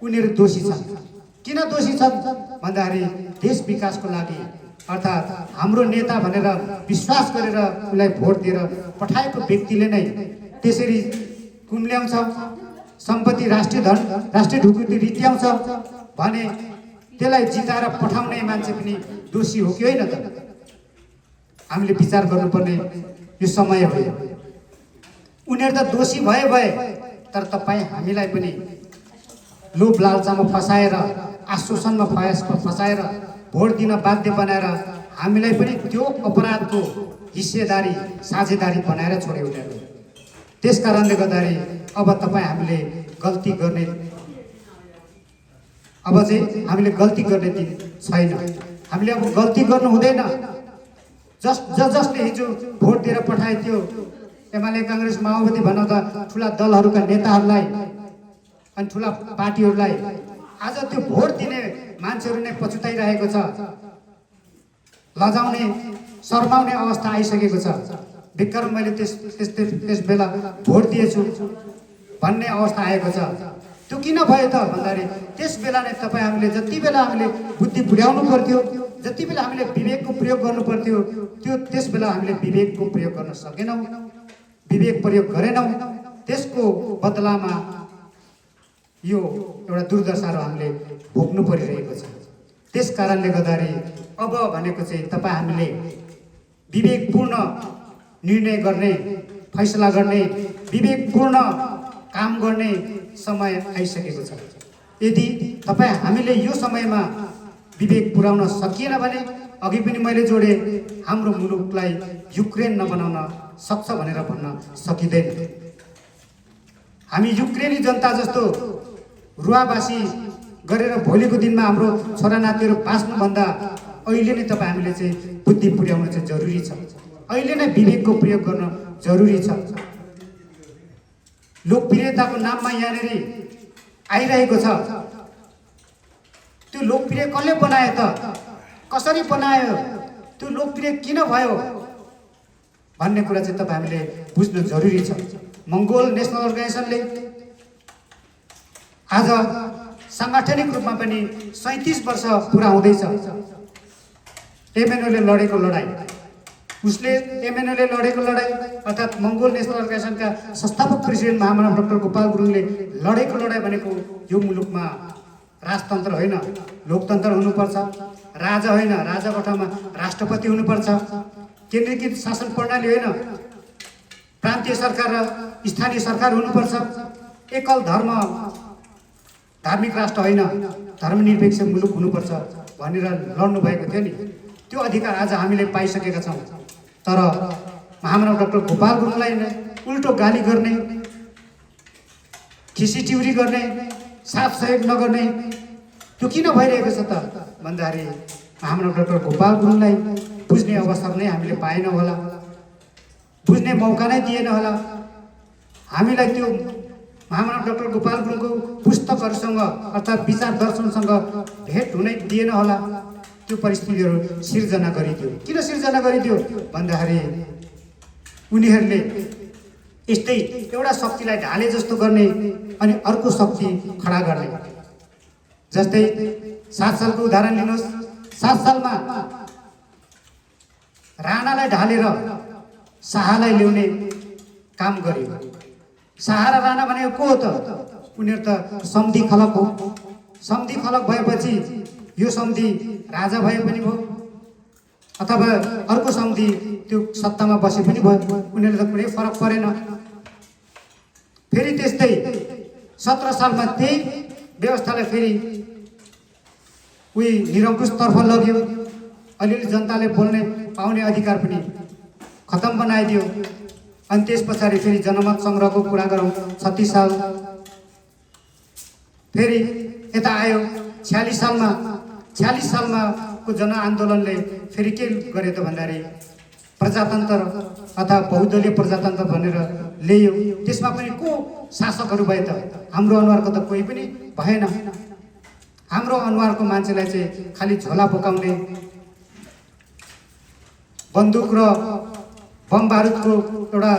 उनीहरू दोषी छन्। किन दोषी छन् भन्दाखेरि देश विकासको लागि, अर्थात् हाम्रो नेता भनेर विश्वास गरेर उसलाई भोट दिएर पठाएको व्यक्तिले नै त्यसरी कुम्ल्याउँछ, सम्पत्ति, राष्ट्रिय धन, राष्ट्रिय ढुकुटी रित्याउँछ भने त्यसलाई जिताएर पठाउने मान्छे पनि दोषी हो कि होइन त? हामीले विचार गर्नुपर्ने यो समय हो। उनीहरू त दोषी भए, तर तपाईँ हामीलाई पनि लोभ लालचामा फसाएर, आश्वासनमा फसाएर भोट दिन बाध्य बनाएर हामीलाई पनि त्यो अपराधको हिस्सेदारी, साझेदारी बनाएर छोड्यो उनीहरू। त्यस कारणले गर्दाखेरि अब तपाईँ हामीले गल्ती गर्ने, अब चाहिँ हामीले गल्ती गर्ने दिन छैन। हामीले अब गल्ती गर्नु हुँदैन। जसले हिजो भोट दिएर पठाए थियो एमाले, काङ्ग्रेस, माओवादी भनौँ त ठुला दलहरूका नेताहरूलाई अनि ठुला पार्टीहरूलाई आज त्यो भोट दिने मान्छेहरू नै पछुताइरहेको छ। लजाउने, शर्माउने अवस्था आइसकेको छ। बेकार मैले त्यस बेला भोट दिएछु भन्ने अवस्था आएको छ। त्यो किन भयो त भन्दाखेरि त्यस बेला नै तपाईँ हामीले जति बेला हामीले बुद्धि बुढ्याउनु पर्थ्यो, जति बेला हामीले विवेकको प्रयोग गर्नु पर्थ्यो, त्यस बेला हामीले विवेकको प्रयोग गर्न सकेनौँ, विवेक प्रयोग गरेनौँ। त्यसको बदलामा यो एउटा दुर्दशाहरू हामीले भोग्नु परिरहेको छ। त्यस कारणले गर्दाखेरि अब भनेको चाहिँ तपाईँ हामीले विवेकपूर्ण निर्णय गर्ने, फैसला गर्ने, विवेकपूर्ण काम गर्ने समय आइसकेको छ। यदि तपाईँ हामीले यो समयमा विवेक पुर्याउन सकिएन भने अघि पनि मैले जोडे, हाम्रो मुलुकलाई युक्रेन नबनाउन सक्छ भनेर भन्न सकिँदैन। हामी युक्रेनी जनता जस्तो रुवाबासी गरेर भोलिको दिनमा हाम्रो छोरानातीहरू बाँच्नुभन्दा अहिले नै तपाईँ हामीले चाहिँ बुद्धि पुर्याउनु चाहिँ जरुरी छ। अहिले नै विवेकको प्रयोग गर्न जरुरी छ। लोकप्रियताको नाममा यहाँनिर आइरहेको छ। त्यो लोकप्रिय कसले बनायो त? कसरी बनायो? त्यो लोकप्रिय किन भयो भन्ने कुरा चाहिँ तपाईँ हामीले बुझ्नु जरुरी छ। मङ्गोल नेसनल अर्गनाइजेसनले आज सांगठनिक रूपमा पनि 37 वर्ष पुरा हुँदैछ। एमएनओले लडेको लडाई, उसले एमएनओले लडेको लडाई अर्थात् मङ्गोल नेसनल अर्गनाइजेसनका संस्थापक प्रेसिडेन्ट महामना डाक्टर गोपाल गुरुङले लडेको लडाई भनेको यो मुलुकमा राजतन्त्र होइन, लोकतन्त्र हुनुपर्छ। राजा होइन, राजाको ठाउँमा राष्ट्रपति हुनुपर्छ। केन्द्रीकृत शासन प्रणाली होइन, प्रान्तीय सरकार र स्थानीय सरकार हुनुपर्छ। एकल धार्मिक राष्ट्र होइन, धर्मनिरपेक्ष मुलुक हुनुपर्छ भनेर लड्नु भएको थियो नि। त्यो अधिकार आज हामीले पाइसकेका छौँ। तर महामना डाक्टर गोपाल गुरुङलाई उल्टो गाली गर्ने, खिसीटिउरी गर्ने, साथ सहयोग नगर्ने, त्यो किन भइरहेको छ त भन्दाखेरि महामना डाक्टर गोपाल गुरुङलाई बुझ्ने अवसर नै हामीले पाएनौँ होला, बुझ्ने मौका नै दिएन होला। हामीलाई त्यो महामानव डाक्टर गोपाल गुरुङको पुस्तकहरूसँग अर्थात् विचार दर्शनसँग भेट हुनै दिएन होला। त्यो परिस्थितिहरू सिर्जना गरिदियो। किन सिर्जना गरिदियो भन्दाखेरि उनीहरूले यस्तै एउटा शक्तिलाई ढाले जस्तो गर्ने अनि अर्को शक्ति खडा गर्ने। जस्तै 7 सालको उदाहरण लिनुहोस्। 7 सालमा राणालाई ढालेर शाहलाई ल्याउने काम गर्यो। शाह र राणा भनेको को हो त? उनीहरू त सम्धि खलक हो। सम्धि खलक भएपछि यो सम्धि राजा भए पनि भयो अथवा अर्को सम्धि त्यो सत्तामा बसे पनि भयो, उनीहरूलाई त कुनै फरक परेन। फेरि त्यस्तै 17 सालमा त्यही व्यवस्थालाई फेरि उही निरङ्कुशतर्फ लग्यो। अलिअलि जनताले बोल्ने पाउने अधिकार पनि खतम बनाइदियो। अनि त्यस पछाडि फेरि जनमत सङ्ग्रहको कुरा गरौँ। 36 साल फेरि यता आयो 46 सालमा। 46 सालमाको जनआन्दोलनले फेरि के गर्यो त भन्दाखेरि प्रजातन्त्र अथवा बहुदलीय प्रजातन्त्र भनेर ल्यायो। त्यसमा पनि को शासकहरू भए त? हाम्रो अनुहारको त कोही पनि भएन। हाम्रो अनुहारको मान्छेलाई चाहिँ खालि झोला बोकाउने, बन्दुक र बम बारुदको एउटा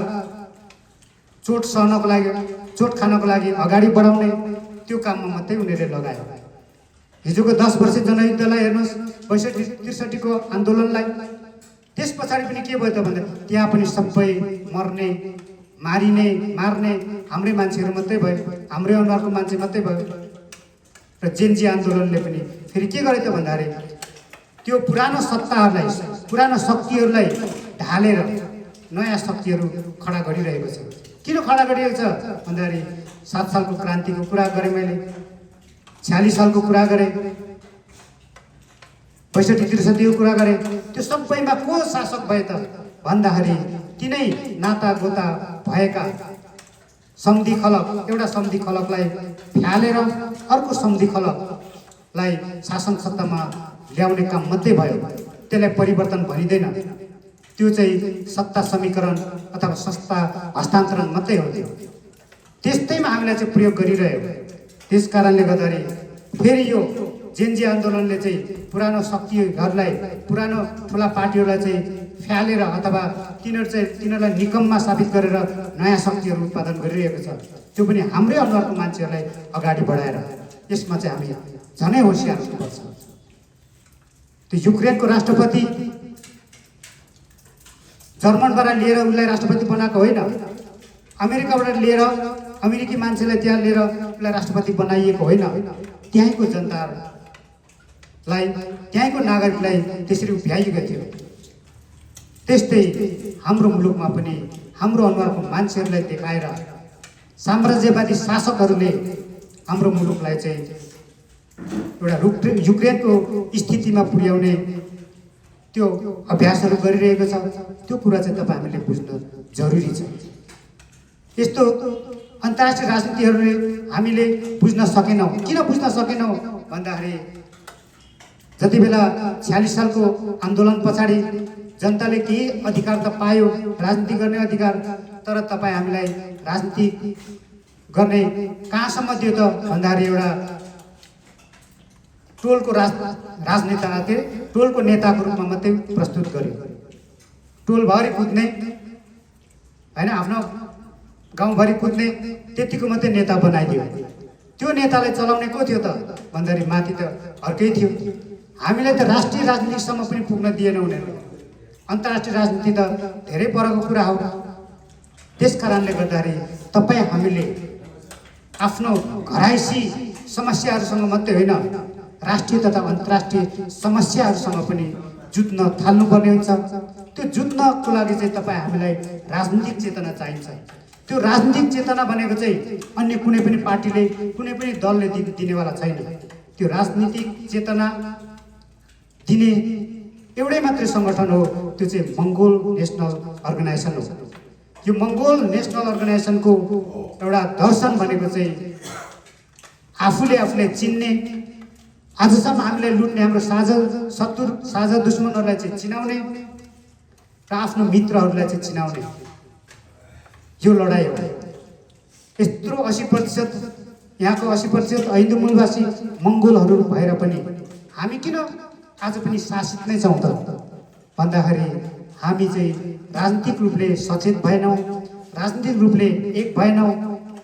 चोट सहनको लागि, चोट खानको लागि अगाडि बढाउने त्यो काममा मात्रै उनीहरूले लगायो। हिजोको 10 वर्ष जनयुद्धलाई हेर्नुहोस्, 62-63 को आन्दोलनलाई। त्यस पछाडि पनि के भयो त भन्दा त्यहाँ पनि सबै मर्ने, मारिने, मार्ने हाम्रै मान्छेहरू मात्रै भयो, हाम्रै अनुहारको मान्छे मात्रै भयो। र जेन्जी आन्दोलनले पनि फेरि के गर्यो त भन्दाखेरि त्यो पुरानो सत्ताहरूलाई, पुरानो शक्तिहरूलाई ढालेर नयाँ शक्तिहरू खडा गरिरहेको छ। किन खडा गरिरहेको छ भन्दाखेरि 7 सालको क्रान्तिको कुरा गरेँ मैले, 46 सालको कुरा गरेँ, 62-63 को कुरा गरेँ। त्यो सबैमा को शासक भए त भन्दाखेरि तिनै नाता गोता भएका सम्धि खलक, एउटा सम्धि खलकलाई फ्यालेर अर्को सम्धि खलकलाई शासन सत्तामा ल्याउने काम मात्रै भयो। त्यसलाई परिवर्तन भनिँदैन। त्यो चाहिँ सत्ता समीकरण अथवा सत्ता हस्तान्तरण मात्रै हो। त्यो त्यस्तैमा हामीलाई चाहिँ प्रयोग गरिरह्यो। त्यस कारणले गर्दाखेरि फेरि यो जेन्जी आन्दोलनले चाहिँ पुरानो शक्तिहरूलाई, पुरानो ठुला पार्टीहरूलाई चाहिँ फ्यालेर अथवा तिनीहरूलाई निकममा साबित गरेर नयाँ शक्तिहरू उत्पादन गरिरहेको छ। त्यो पनि हाम्रै अनुहारको मान्छेहरूलाई अगाडि बढाएर। यसमा चाहिँ हामी झनै होसियार हुनुपर्छ। त्यो युक्रेनको राष्ट्रपति जर्मनबाट लिएर उसलाई राष्ट्रपति बनाएको होइन, अमेरिकाबाट लिएर अमेरिकी मान्छेलाई त्यहाँ लिएर उसलाई राष्ट्रपति बनाइएको होइन। त्यहीँको जनतालाई, त्यहीँको नागरिकलाई त्यसरी उभ्याइएको थियो। त्यस्तै हाम्रो मुलुकमा पनि हाम्रो अनुहारको मान्छेहरूलाई देखाएर साम्राज्यवादी शासकहरूले हाम्रो मुलुकलाई चाहिँ एउटा युक्रेनको स्थितिमा पुर्याउने त्यो अभ्यासहरू गरिरहेको छ। त्यो कुरा चाहिँ तपाईँ हामीले बुझ्न जरुरी छ। यस्तो अन्तर्राष्ट्रिय राजनीतिहरूले हामीले बुझ्न सकेनौँ। किन बुझ्न सकेनौँ भन्दाखेरि जति बेला 46 सालको आन्दोलन पछाडि जनताले केही अधिकार त पायो, राजनीति गर्ने अधिकार, तर तपाईँ हामीलाई राजनीति गर्ने कहाँसम्म दियो त भन्दाखेरि एउटा टोलको राजनेता के टोलको नेताको रूपमा मात्रै प्रस्तुत गर्यो। टोलभरि कुद्ने होइन, आफ्नो गाउँभरि कुद्ने, त्यतिको मात्रै नेता बनाइदियो। त्यो नेतालाई चलाउने को थियो त भन्दाखेरि माथि त अर्कै थियो। हामीलाई त राष्ट्रिय राजनीतिसम्म पनि पुग्न दिएन उनीहरूले। अन्तर्राष्ट्रिय राजनीति त धेरै परको कुरा हो। त्यस कारणले गर्दाखेरि तपाईँ हामीले आफ्नो घराइसी समस्याहरूसँग मात्रै होइन, राष्ट्रिय तथा अन्तर्राष्ट्रिय समस्याहरूसँग पनि जुझ्न थाल्नुपर्ने हुन्छ। त्यो जुझ्नको लागि चाहिँ तपाईँ हामीलाई राजनीतिक चेतना चाहिन्छ। त्यो राजनीतिक चेतना भनेको चाहिँ अन्य कुनै पनि पार्टीले, कुनै पनि दलले दिनेवाला छैन। त्यो राजनीतिक चेतना दिने एउटै मात्रै सङ्गठन हो, त्यो चाहिँ मङ्गोल नेसनल अर्गनाइजेसन हो। यो मङ्गोल नेसनल अर्गनाइजेसनको एउटा दर्शन भनेको चाहिँ आफूले चिन्ने आजसम्म हामीलाई लुट्ने हाम्रो साझा शत्रु साझा दुश्मनहरूलाई चाहिँ चिनाउने र आफ्नो मित्रहरूलाई चाहिँ चिनाउने यो लडाइँ हो। यत्रो 80% यहाँको 80% हिन्दू मूलवासी मङ्गोलहरू भएर पनि हामी किन आज पनि शासित नै छौँ त भन्दाखेरि हामी चाहिँ राजनीतिक रूपले सचेत भएनौँ, राजनीतिक रूपले एक भएनौँ।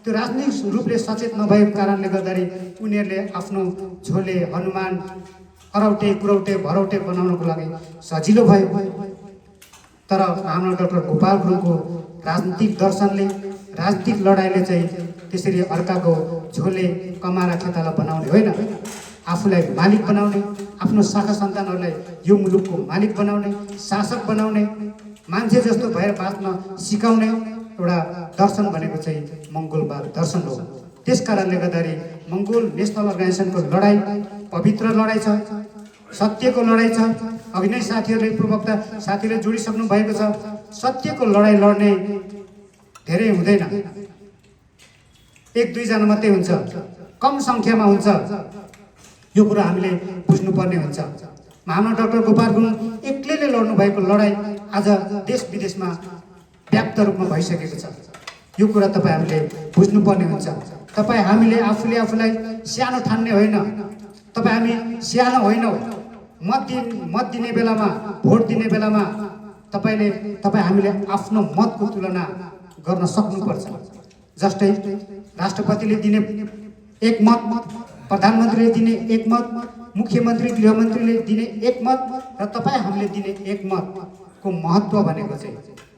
त्यो राजनीतिक रूपले सचेत नभएको कारणले गर्दाखेरि उनीहरूले आफ्नो झोले हनुमान करौटे कुरौटे भरौटे बनाउनको लागि सजिलो भयो। तर हाम्रो डाक्टर गोपाल गुरुङको राजनीतिक दर्शनले राजनीतिक लडाइँले चाहिँ त्यसरी अर्काको झोले कमारा खेताला बनाउने होइन, आफूलाई मालिक बनाउने, आफ्नो शाखा सन्तानहरूलाई यो मुलुकको मालिक बनाउने, शासक बनाउने, मान्छे जस्तो भएर बाँच्न सिकाउने एउटा दर्शन भनेको चाहिँ मङ्गोलवाद दर्शन हो। त्यस कारणले गर्दाखेरि मङ्गोल नेसनल अर्गनाइजेसनको लडाइँ पवित्र लडाइँ छ, सत्यको लडाइँ छ। अघि नै साथीहरूले प्रवक्ता साथीहरूले जोडिसक्नु भएको छ। सत्यको लडाइँ लड्ने धेरै हुँदैन, 1-2 जना मात्रै हुन्छ, कम सङ्ख्यामा हुन्छ। यो कुरा हामीले बुझ्नुपर्ने हुन्छ। हाम्रो डाक्टर गोपाल गुरुङ एक्लैले लड्नु भएको लडाइँ आज देश विदेशमा व्याप्त रूपमा भइसकेको छ। यो कुरा तपाईँ हामीले बुझ्नुपर्ने हुन्छ। तपाईँ हामीले आफूलाई सानो ठान्ने होइन। तपाईँ हामी सानो होइनौँ। मत दिने बेलामा, भोट दिने बेलामा तपाईँ हामीले आफ्नो मतको तुलना गर्न सक्नुपर्छ। जस्तै राष्ट्रपतिले दिने एक मत, प्रधानमन्त्रीले दिने एक मत, मुख्यमन्त्री गृहमन्त्रीले दिने एक मत र तपाईँ हामीले दिने एक मतको महत्त्व भनेको चाहिँ,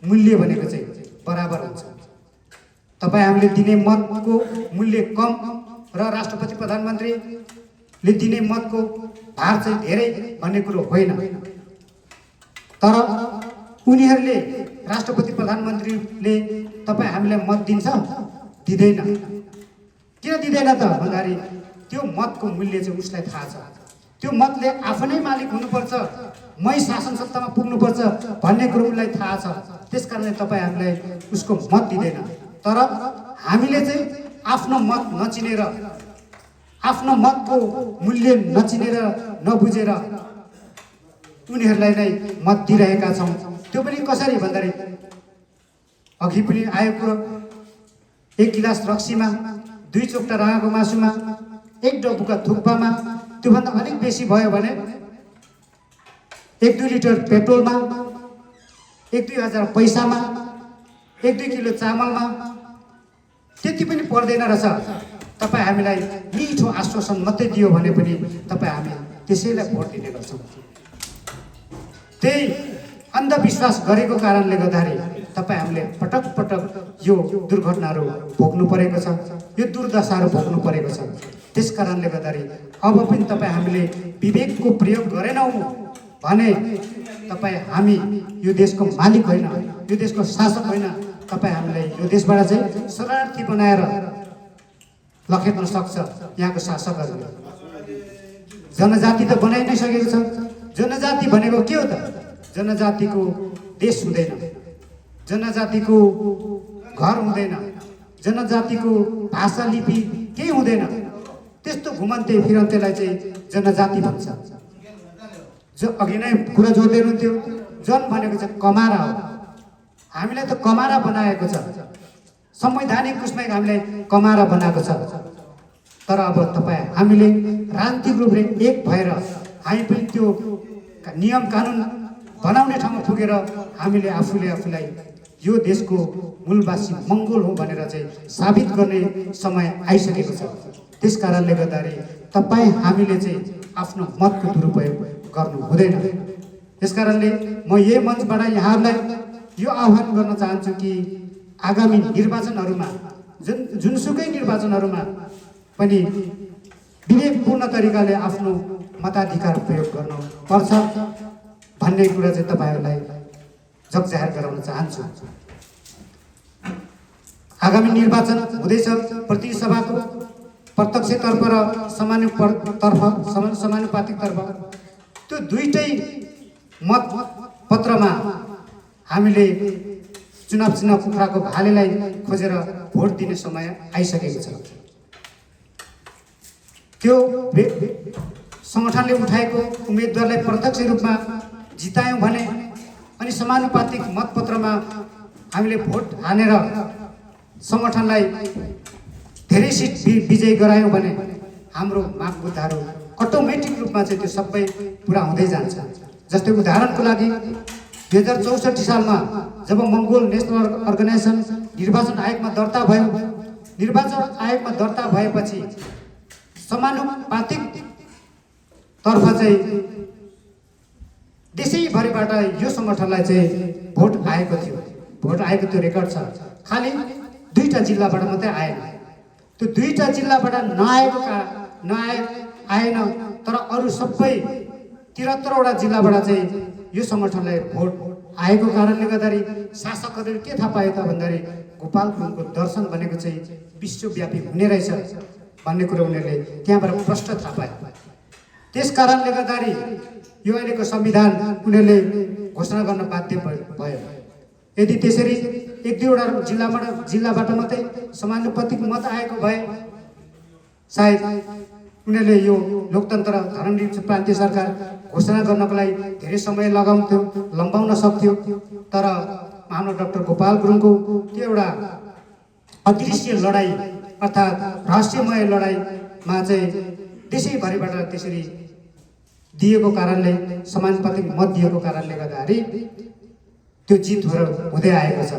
मूल्य भनेको चाहिँ बराबर हुन्छ। तपाईँ हामीले दिने मतको मूल्य कम र राष्ट्रपति प्रधानमन्त्रीले दिने मतको भार चाहिँ धेरै भन्ने कुरो होइन। तर उनीहरूले राष्ट्रपति प्रधानमन्त्रीले तपाईँ हामीलाई मत दिन्छ, दिँदैन। किन दिँदैन त भन्दाखेरि त्यो मतको मूल्य चाहिँ उसलाई थाहा छ। त्यो मतले आफ्नै मालिक हुनुपर्छ, मै शासन सत्तामा पुग्नुपर्छ भन्ने कुरो उसलाई थाहा छ। त्यस कारणले तपाईँ हामीलाई उसको मत दिँदैन। तर हामीले चाहिँ आफ्नो मत नचिनेर, आफ्नो मतको मूल्य नचिनेर नबुझेर उनीहरूलाई नै मत दिइरहेका छौँ। त्यो पनि कसरी भन्दाखेरि अघि पनि आएको कुरो, 1 गिलास रक्सीमा, 2 चोक्टा राँगाको मासुमा, 1 डब्बुका थुक्पामा, त्योभन्दा अलिक बेसी भयो भने 1-2 लिटर पेट्रोलमा, 1-2 हजार पैसामा, 1-2 किलो चामलमा त्यति पनि पर्दैन रहेछ। तपाईँ हामीलाई मिठो आश्वासन मात्रै दियो भने पनि तपाईँ हामी त्यसैलाई भोट दिने गर्छौँ। त्यही अन्धविश्वास गरेको कारणले गर्दाखेरि तपाईँ हामीले पटक पटक यो दुर्घटनाहरू भोग्नु परेको छ, यो दुर्दशाहरू भोग्नु परेको छ। त्यस कारणले गर्दाखेरि अब पनि तपाईँ हामीले विवेकको प्रयोग गरेनौँ भने तपाईँ हामी यो देशको मालिक होइन, यो देशको शासक होइन। तपाईँ हामीलाई यो देशबाट चाहिँ शरणार्थी बनाएर लखेट्न सक्छ यहाँको शासकहरूले। जनजाति त बनाइ नै सकेको छ। जनजाति भनेको के हो त? जनजातिको देश हुँदैन, जनजातिको घर हुँदैन, जनजातिको भाषा लिपि केही हुँदैन। त्यस्तो घुमन्ते फिरन्तेलाई चाहिँ जनजाति भन्छ। जो अघि नै कुरा जोड्दै हुनुहुन्थ्यो, जन भनेको चाहिँ कमारा हो। हामीलाई त कमारा बनाएको छ, संवैधानिक उसमै हामीलाई कमारा बनाएको छ। तर अब तपाईँ हामीले राजनीतिक रूपले एक भएर हामी पनि त्यो नियम कानुन बनाउने ठाउँमा पुगेर हामीले आफूलाई यो देशको मूलवासी मङ्गोल हो भनेर चाहिँ साबित गर्ने समय आइसकेको छ। त्यस कारणले गर्दाखेरि तपाईँ हामीले चाहिँ आफ्नो मतको दुरुपयोग गर्नु हुँदैन। त्यस कारणले म यही मञ्चबाट यहाँहरूलाई यो आह्वान गर्न चाहन्छु कि आगामी निर्वाचनहरूमा, जुनसुकै निर्वाचनहरूमा पनि विवेकपूर्ण तरिकाले आफ्नो मताधिकार प्रयोग गर्नुपर्छ भन्ने कुरा चाहिँ तपाईँहरूलाई जगजाहेर गराउन चाहन्छु। आगामी निर्वाचन हुँदैछ, प्रतिनिधि सभाको प्रत्यक्षतर्फ र समानुपातिकतर्फ। त्यो दुईटै मतपत्रमा हामीले चुनाव कुखुराको भालेलाई खोजेर भोट दिने समय आइसकेको छ। त्यो सङ्गठनले उठाएको उम्मेदवारलाई प्रत्यक्ष रूपमा जितायौँ भने अनि समानुपातिक मतपत्रमा हामीले भोट हानेर सङ्गठनलाई धेरै सिट विजय गरायौँ भने हाम्रो माग मुद्दाहरू अटोमेटिक रूपमा चाहिँ त्यो सबै पुरा हुँदै जान्छ। जस्तै उदाहरणको लागि 2064 सालमा जब मङ्गोल नेसनल अर्गनाइजेसन निर्वाचन आयोगमा दर्ता भयो, निर्वाचन आयोगमा दर्ता भएपछि समानुपातिक तर्फ चाहिँ देशैभरिबाट यो सङ्गठनलाई चाहिँ भोट आएको थियो। भोट आएको त्यो रेकर्ड छ। खालि 2टा जिल्लाबाट मात्रै आएन। त्यो 2टा जिल्लाबाट आएन, तर अरू सबै 73वटा जिल्लाबाट चाहिँ यो सङ्गठनलाई भोट आएको कारणले गर्दाखेरि शासकहरूले के थाहा पायो त भन्दाखेरि गोपाल गुरुङको दर्शन भनेको चाहिँ विश्वव्यापी हुने रहेछ भन्ने कुरो उनीहरूले त्यहाँबाट प्रष्ट थाहा पायो। त्यस कारणले गर्दाखेरि यो अहिलेको संविधान उनीहरूले घोषणा गर्न बाध्य भयो। यदि त्यसरी 1-2वटा जिल्लाबाट मात्रै समानुपातिक मत आएको भए सायद उनीहरूले यो लोकतन्त्र धर्मनिरपेक्ष प्रान्तीय सरकार घोषणा गर्नको लागि धेरै समय लम्बाउन सक्थ्यो। तर हाम्रो डाक्टर गोपाल गुरुङको त्यो एउटा अदृश्य लडाइँ अर्थात् रहस्यमय लडाइँमा चाहिँ देशैभरिबाट त्यसरी दिएको कारणले, समानुपातिक मत दिएको कारणले गर्दाखेरि त्यो जितहरू हुँदै आएको छ।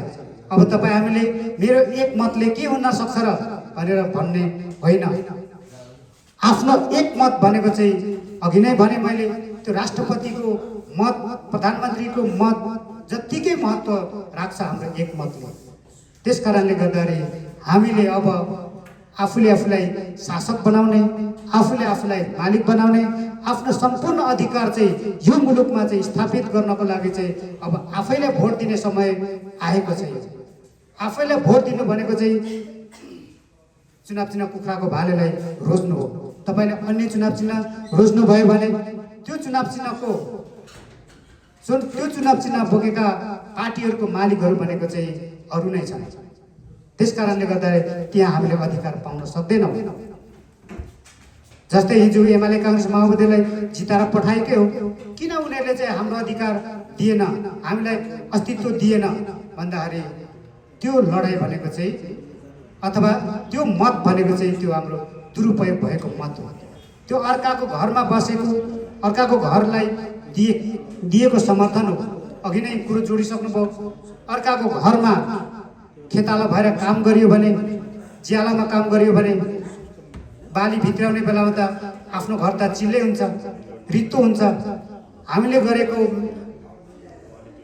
अब तपाईँ हामीले मेरो एक मतले के हुन सक्छ र भनेर भन्ने होइन। आफ्नो एक मत भनेको चाहिँ अघि नै भने मैले, त्यो राष्ट्रपतिको मत, प्रधानमन्त्रीको मत जत्तिकै महत्त्व राख्छ हाम्रो एक मतले। त्यस कारणले गर्दाखेरि हामीले अब आफूले आफूलाई शासक बनाउने, आफूले आफूलाई मालिक बनाउने, आफ्नो सम्पूर्ण अधिकार चाहिँ यो मुलुकमा चाहिँ स्थापित गर्नको लागि चाहिँ अब आफैले भोट दिने समय आएको छ। आफैले भोट दिनु भनेको चाहिँ चुनाव चिन्ह कुखुराको भालेलाई रोज्नु हो। तपाईँले अन्य चुनाव चिन्ह रोज्नु भयो भने त्यो चुनाव चिन्ह बोकेका पार्टीहरूको मालिकहरू भनेको चाहिँ अरू नै छन्। त्यस कारणले गर्दा त्यहाँ हामीले अधिकार पाउन सक्दैनौँ। जस्तै हिजो एमाले काङ्ग्रेस माओवादीलाई जिताएर पठाएकै हो, किन उनीहरूले चाहिँ हाम्रो अधिकार दिएन, हामीलाई अस्तित्व दिएन भन्दाखेरि त्यो लडाइँ भनेको चाहिँ अथवा त्यो मत भनेको चाहिँ त्यो हाम्रो दुरुपयोग भएको मत हो। त्यो अर्काको घरमा बसेको, अर्काको घरलाई दिएको समर्थन हो। अघि नै कुरो जोडिसक्नुभयो। अर्काको घरमा खेताला भएर काम गरियो भने, ज्यालामा काम गरियो भने बाली भित्राउने बेलामा त आफ्नो घर त चिल्लै हुन्छ, रित्तो हुन्छ। हामीले गरेको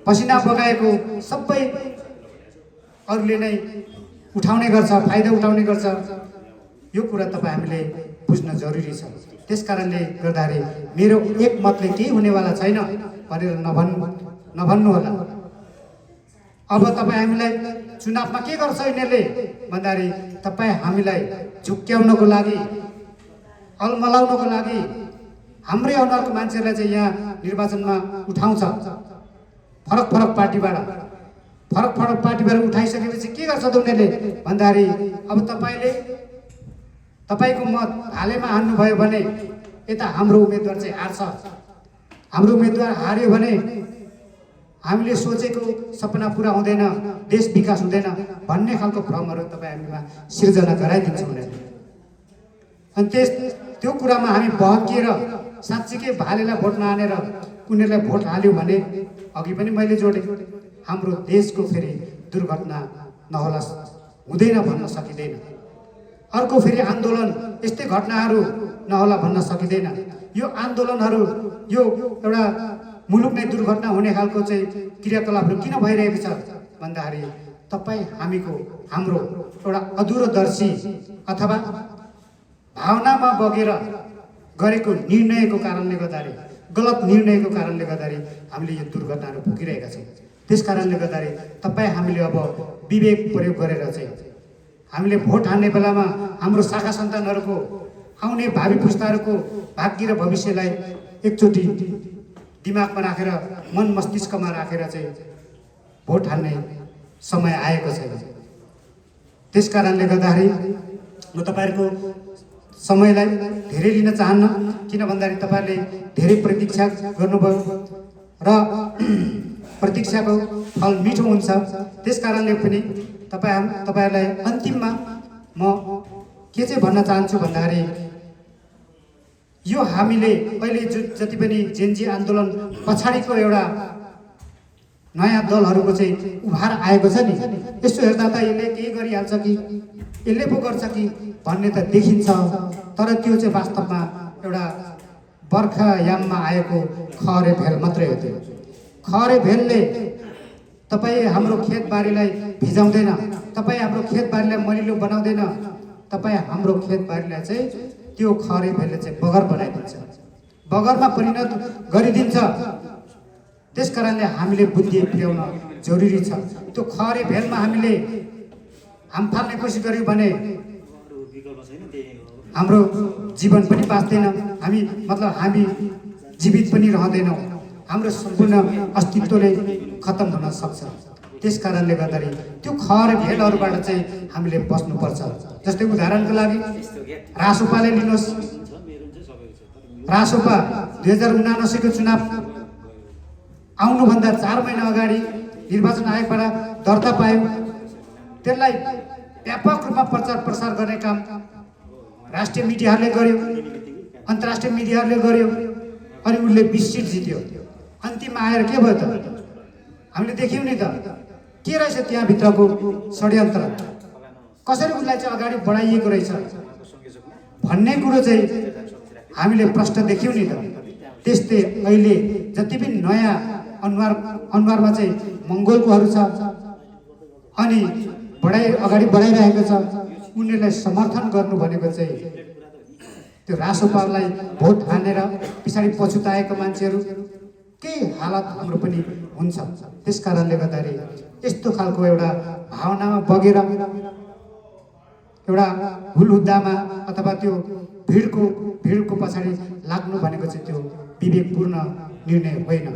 पसिना बगाएको सबै अरूले नै उठाउने गर्छ, फाइदा उठाउने गर्छ। यो कुरा तपाईँ हामीले बुझ्न जरुरी छ। त्यस कारणले गर्दाखेरि मेरो एक मतले केही हुनेवाला छैन भनेर नभन्नु होला। अब तपाईँ हामीलाई चुनावमा के गर्छ यिनीहरूले भन्दाखेरि तपाईँ हामीलाई झुक्क्याउनको लागि, अलमलाउनको लागि हाम्रै अनुहारको मान्छेहरूलाई चाहिँ यहाँ निर्वाचनमा उठाउँछ। फरक पार्टीबाट उठाइसकेपछि के गर्छ त उनीहरूले भन्दाखेरि अब तपाईँको मत हालेमा हान्नुभयो भने यता हाम्रो उम्मेदवार चाहिँ हार्छ, हाम्रो उम्मेदवार हार्यो भने हामीले सोचेको सपना पुरा हुँदैन, देश विकास हुँदैन भन्ने खालको भ्रमहरू तपाईँ हामीमा सिर्जना गराइदिन्छ उनीहरूले। अनि त्यो कुरामा हामी बहकिएर साँच्चीकै भालेलाई भोट नहानेर उनीहरूलाई भोट हाल्यो भने अघि पनि मैले जोडेँ, हाम्रो देशको फेरि दुर्घटना नहोला, हुँदैन भन्न सकिँदैन। अर्को फेरि आन्दोलन, यस्तै घटनाहरू नहोला भन्न सकिँदैन। यो आन्दोलनहरू, यो एउटा मुलुक नै दुर्घटना हुने खालको चाहिँ क्रियाकलापहरू किन भइरहेको छ भन्दाखेरि तपाईँ हाम्रो एउटा अधुरोदर्शी अथवा भावनामा बगेर गरेको निर्णयको कारणले गर्दाखेरि, गलत निर्णयको कारणले गर्दाखेरि हामीले यो दुर्घटनाहरू भोगिरहेका छौँ। त्यस कारणले गर्दाखेरि तपाईँ हामीले अब विवेक प्रयोग गरेर चाहिँ हामीले भोट हान्ने बेलामा हाम्रो शाखा सन्तानहरूको, आउने भावी पुस्ताहरूको भाग्य र भविष्यलाई एकचोटि दिमागमा राखेर, मन मस्तिष्कमा राखेर चाहिँ भोट हान्ने समय आएको छ। त्यस कारणले गर्दाखेरि म तपाईँहरूको समयलाई धेरै लिन चाहन्न, किन भन्दाखेरि तपाईँहरूले धेरै प्रतीक्षा गर्नुभयो र प्रतीक्षाको फल मिठो हुन्छ। त्यस कारणले पनि तपाईँहरूलाई अन्तिममा म के चाहिँ भन्न चाहन्छु भन्दाखेरि यो हामीले अहिले जति पनि जेनजी आन्दोलन पछाडिको एउटा नयाँ दलहरूको चाहिँ उभार आएको छ नि, यसो हेर्दा त यसले केही गरिहाल्छ कि यसले पो गर्छ कि भन्ने त देखिन्छ, तर त्यो चाहिँ वास्तवमा एउटा बर्खायाममा आएको खहरे भेल मात्रै हो। त्यो खहरे भेलले तपाईँ हाम्रो खेतबारीलाई भिजाउँदैन, तपाईँ हाम्रो खेतबारीलाई मलिलो बनाउँदैन, तपाईँ हाम्रो खेतबारीलाई चाहिँ त्यो खहरे भेलले चाहिँ बगर बनाइदिन्छ, बगरमा परिणत गरिदिन्छ। त्यस कारणले हामीले बुद्धि पुर्याउन जरुरी छ। त्यो खहरे भेलमा हामीले हाम फाल्ने कोसिस गर्यौँ भने हाम्रो जीवन पनि बाँच्दैन, हामी जीवित पनि रहँदैनौँ, हाम्रो सम्पूर्ण अस्तित्वले खत्तम हुन सक्छ। त्यस कारणले गर्दाखेरि त्यो खहरे भेलहरूबाट चाहिँ हामीले बस्नुपर्छ। जस्तै उदाहरणको लागि रासोपाले लिनुहोस्, रासोपा 2079 को चुनाव आउनुभन्दा 4 महिना अगाडि निर्वाचन आयोगबाट दर्ता पायो। त्यसलाई व्यापक रूपमा प्रचार प्रसार गर्ने काम राष्ट्रिय मिडियाहरूले गर्यो, अन्तर्राष्ट्रिय मिडियाहरूले गर्यो, अनि उसले 20 सिट जित्यो। अन्तिममा आएर के भयो त? हामीले देख्यौँ नि त के रहेछ त्यहाँभित्रको षड्यन्त्र, कसरी उसलाई चाहिँ अगाडि बढाइएको रहेछ भन्ने कुरो चाहिँ हामीले प्रश्न देख्यौँ नि त। त्यस्तै अहिले जति पनि नयाँ अनुहारमा चाहिँ मङ्गोलकोहरू छ अनि अगाडि बढाइरहेको छ, उनीहरूलाई समर्थन गर्नु भनेको चाहिँ त्यो रासोपालाई भोट हानेर पछाडि पछुताएका मान्छेहरू केही हालत हाम्रो पनि हुन्छ। त्यस कारणले गर्दाखेरि यस्तो खालको एउटा भावनामा बगेर एउटा हुलहुद्दामा अथवा त्यो भिडको पछाडि लाग्नु भनेको चाहिँ त्यो विवेकपूर्ण निर्णय होइन।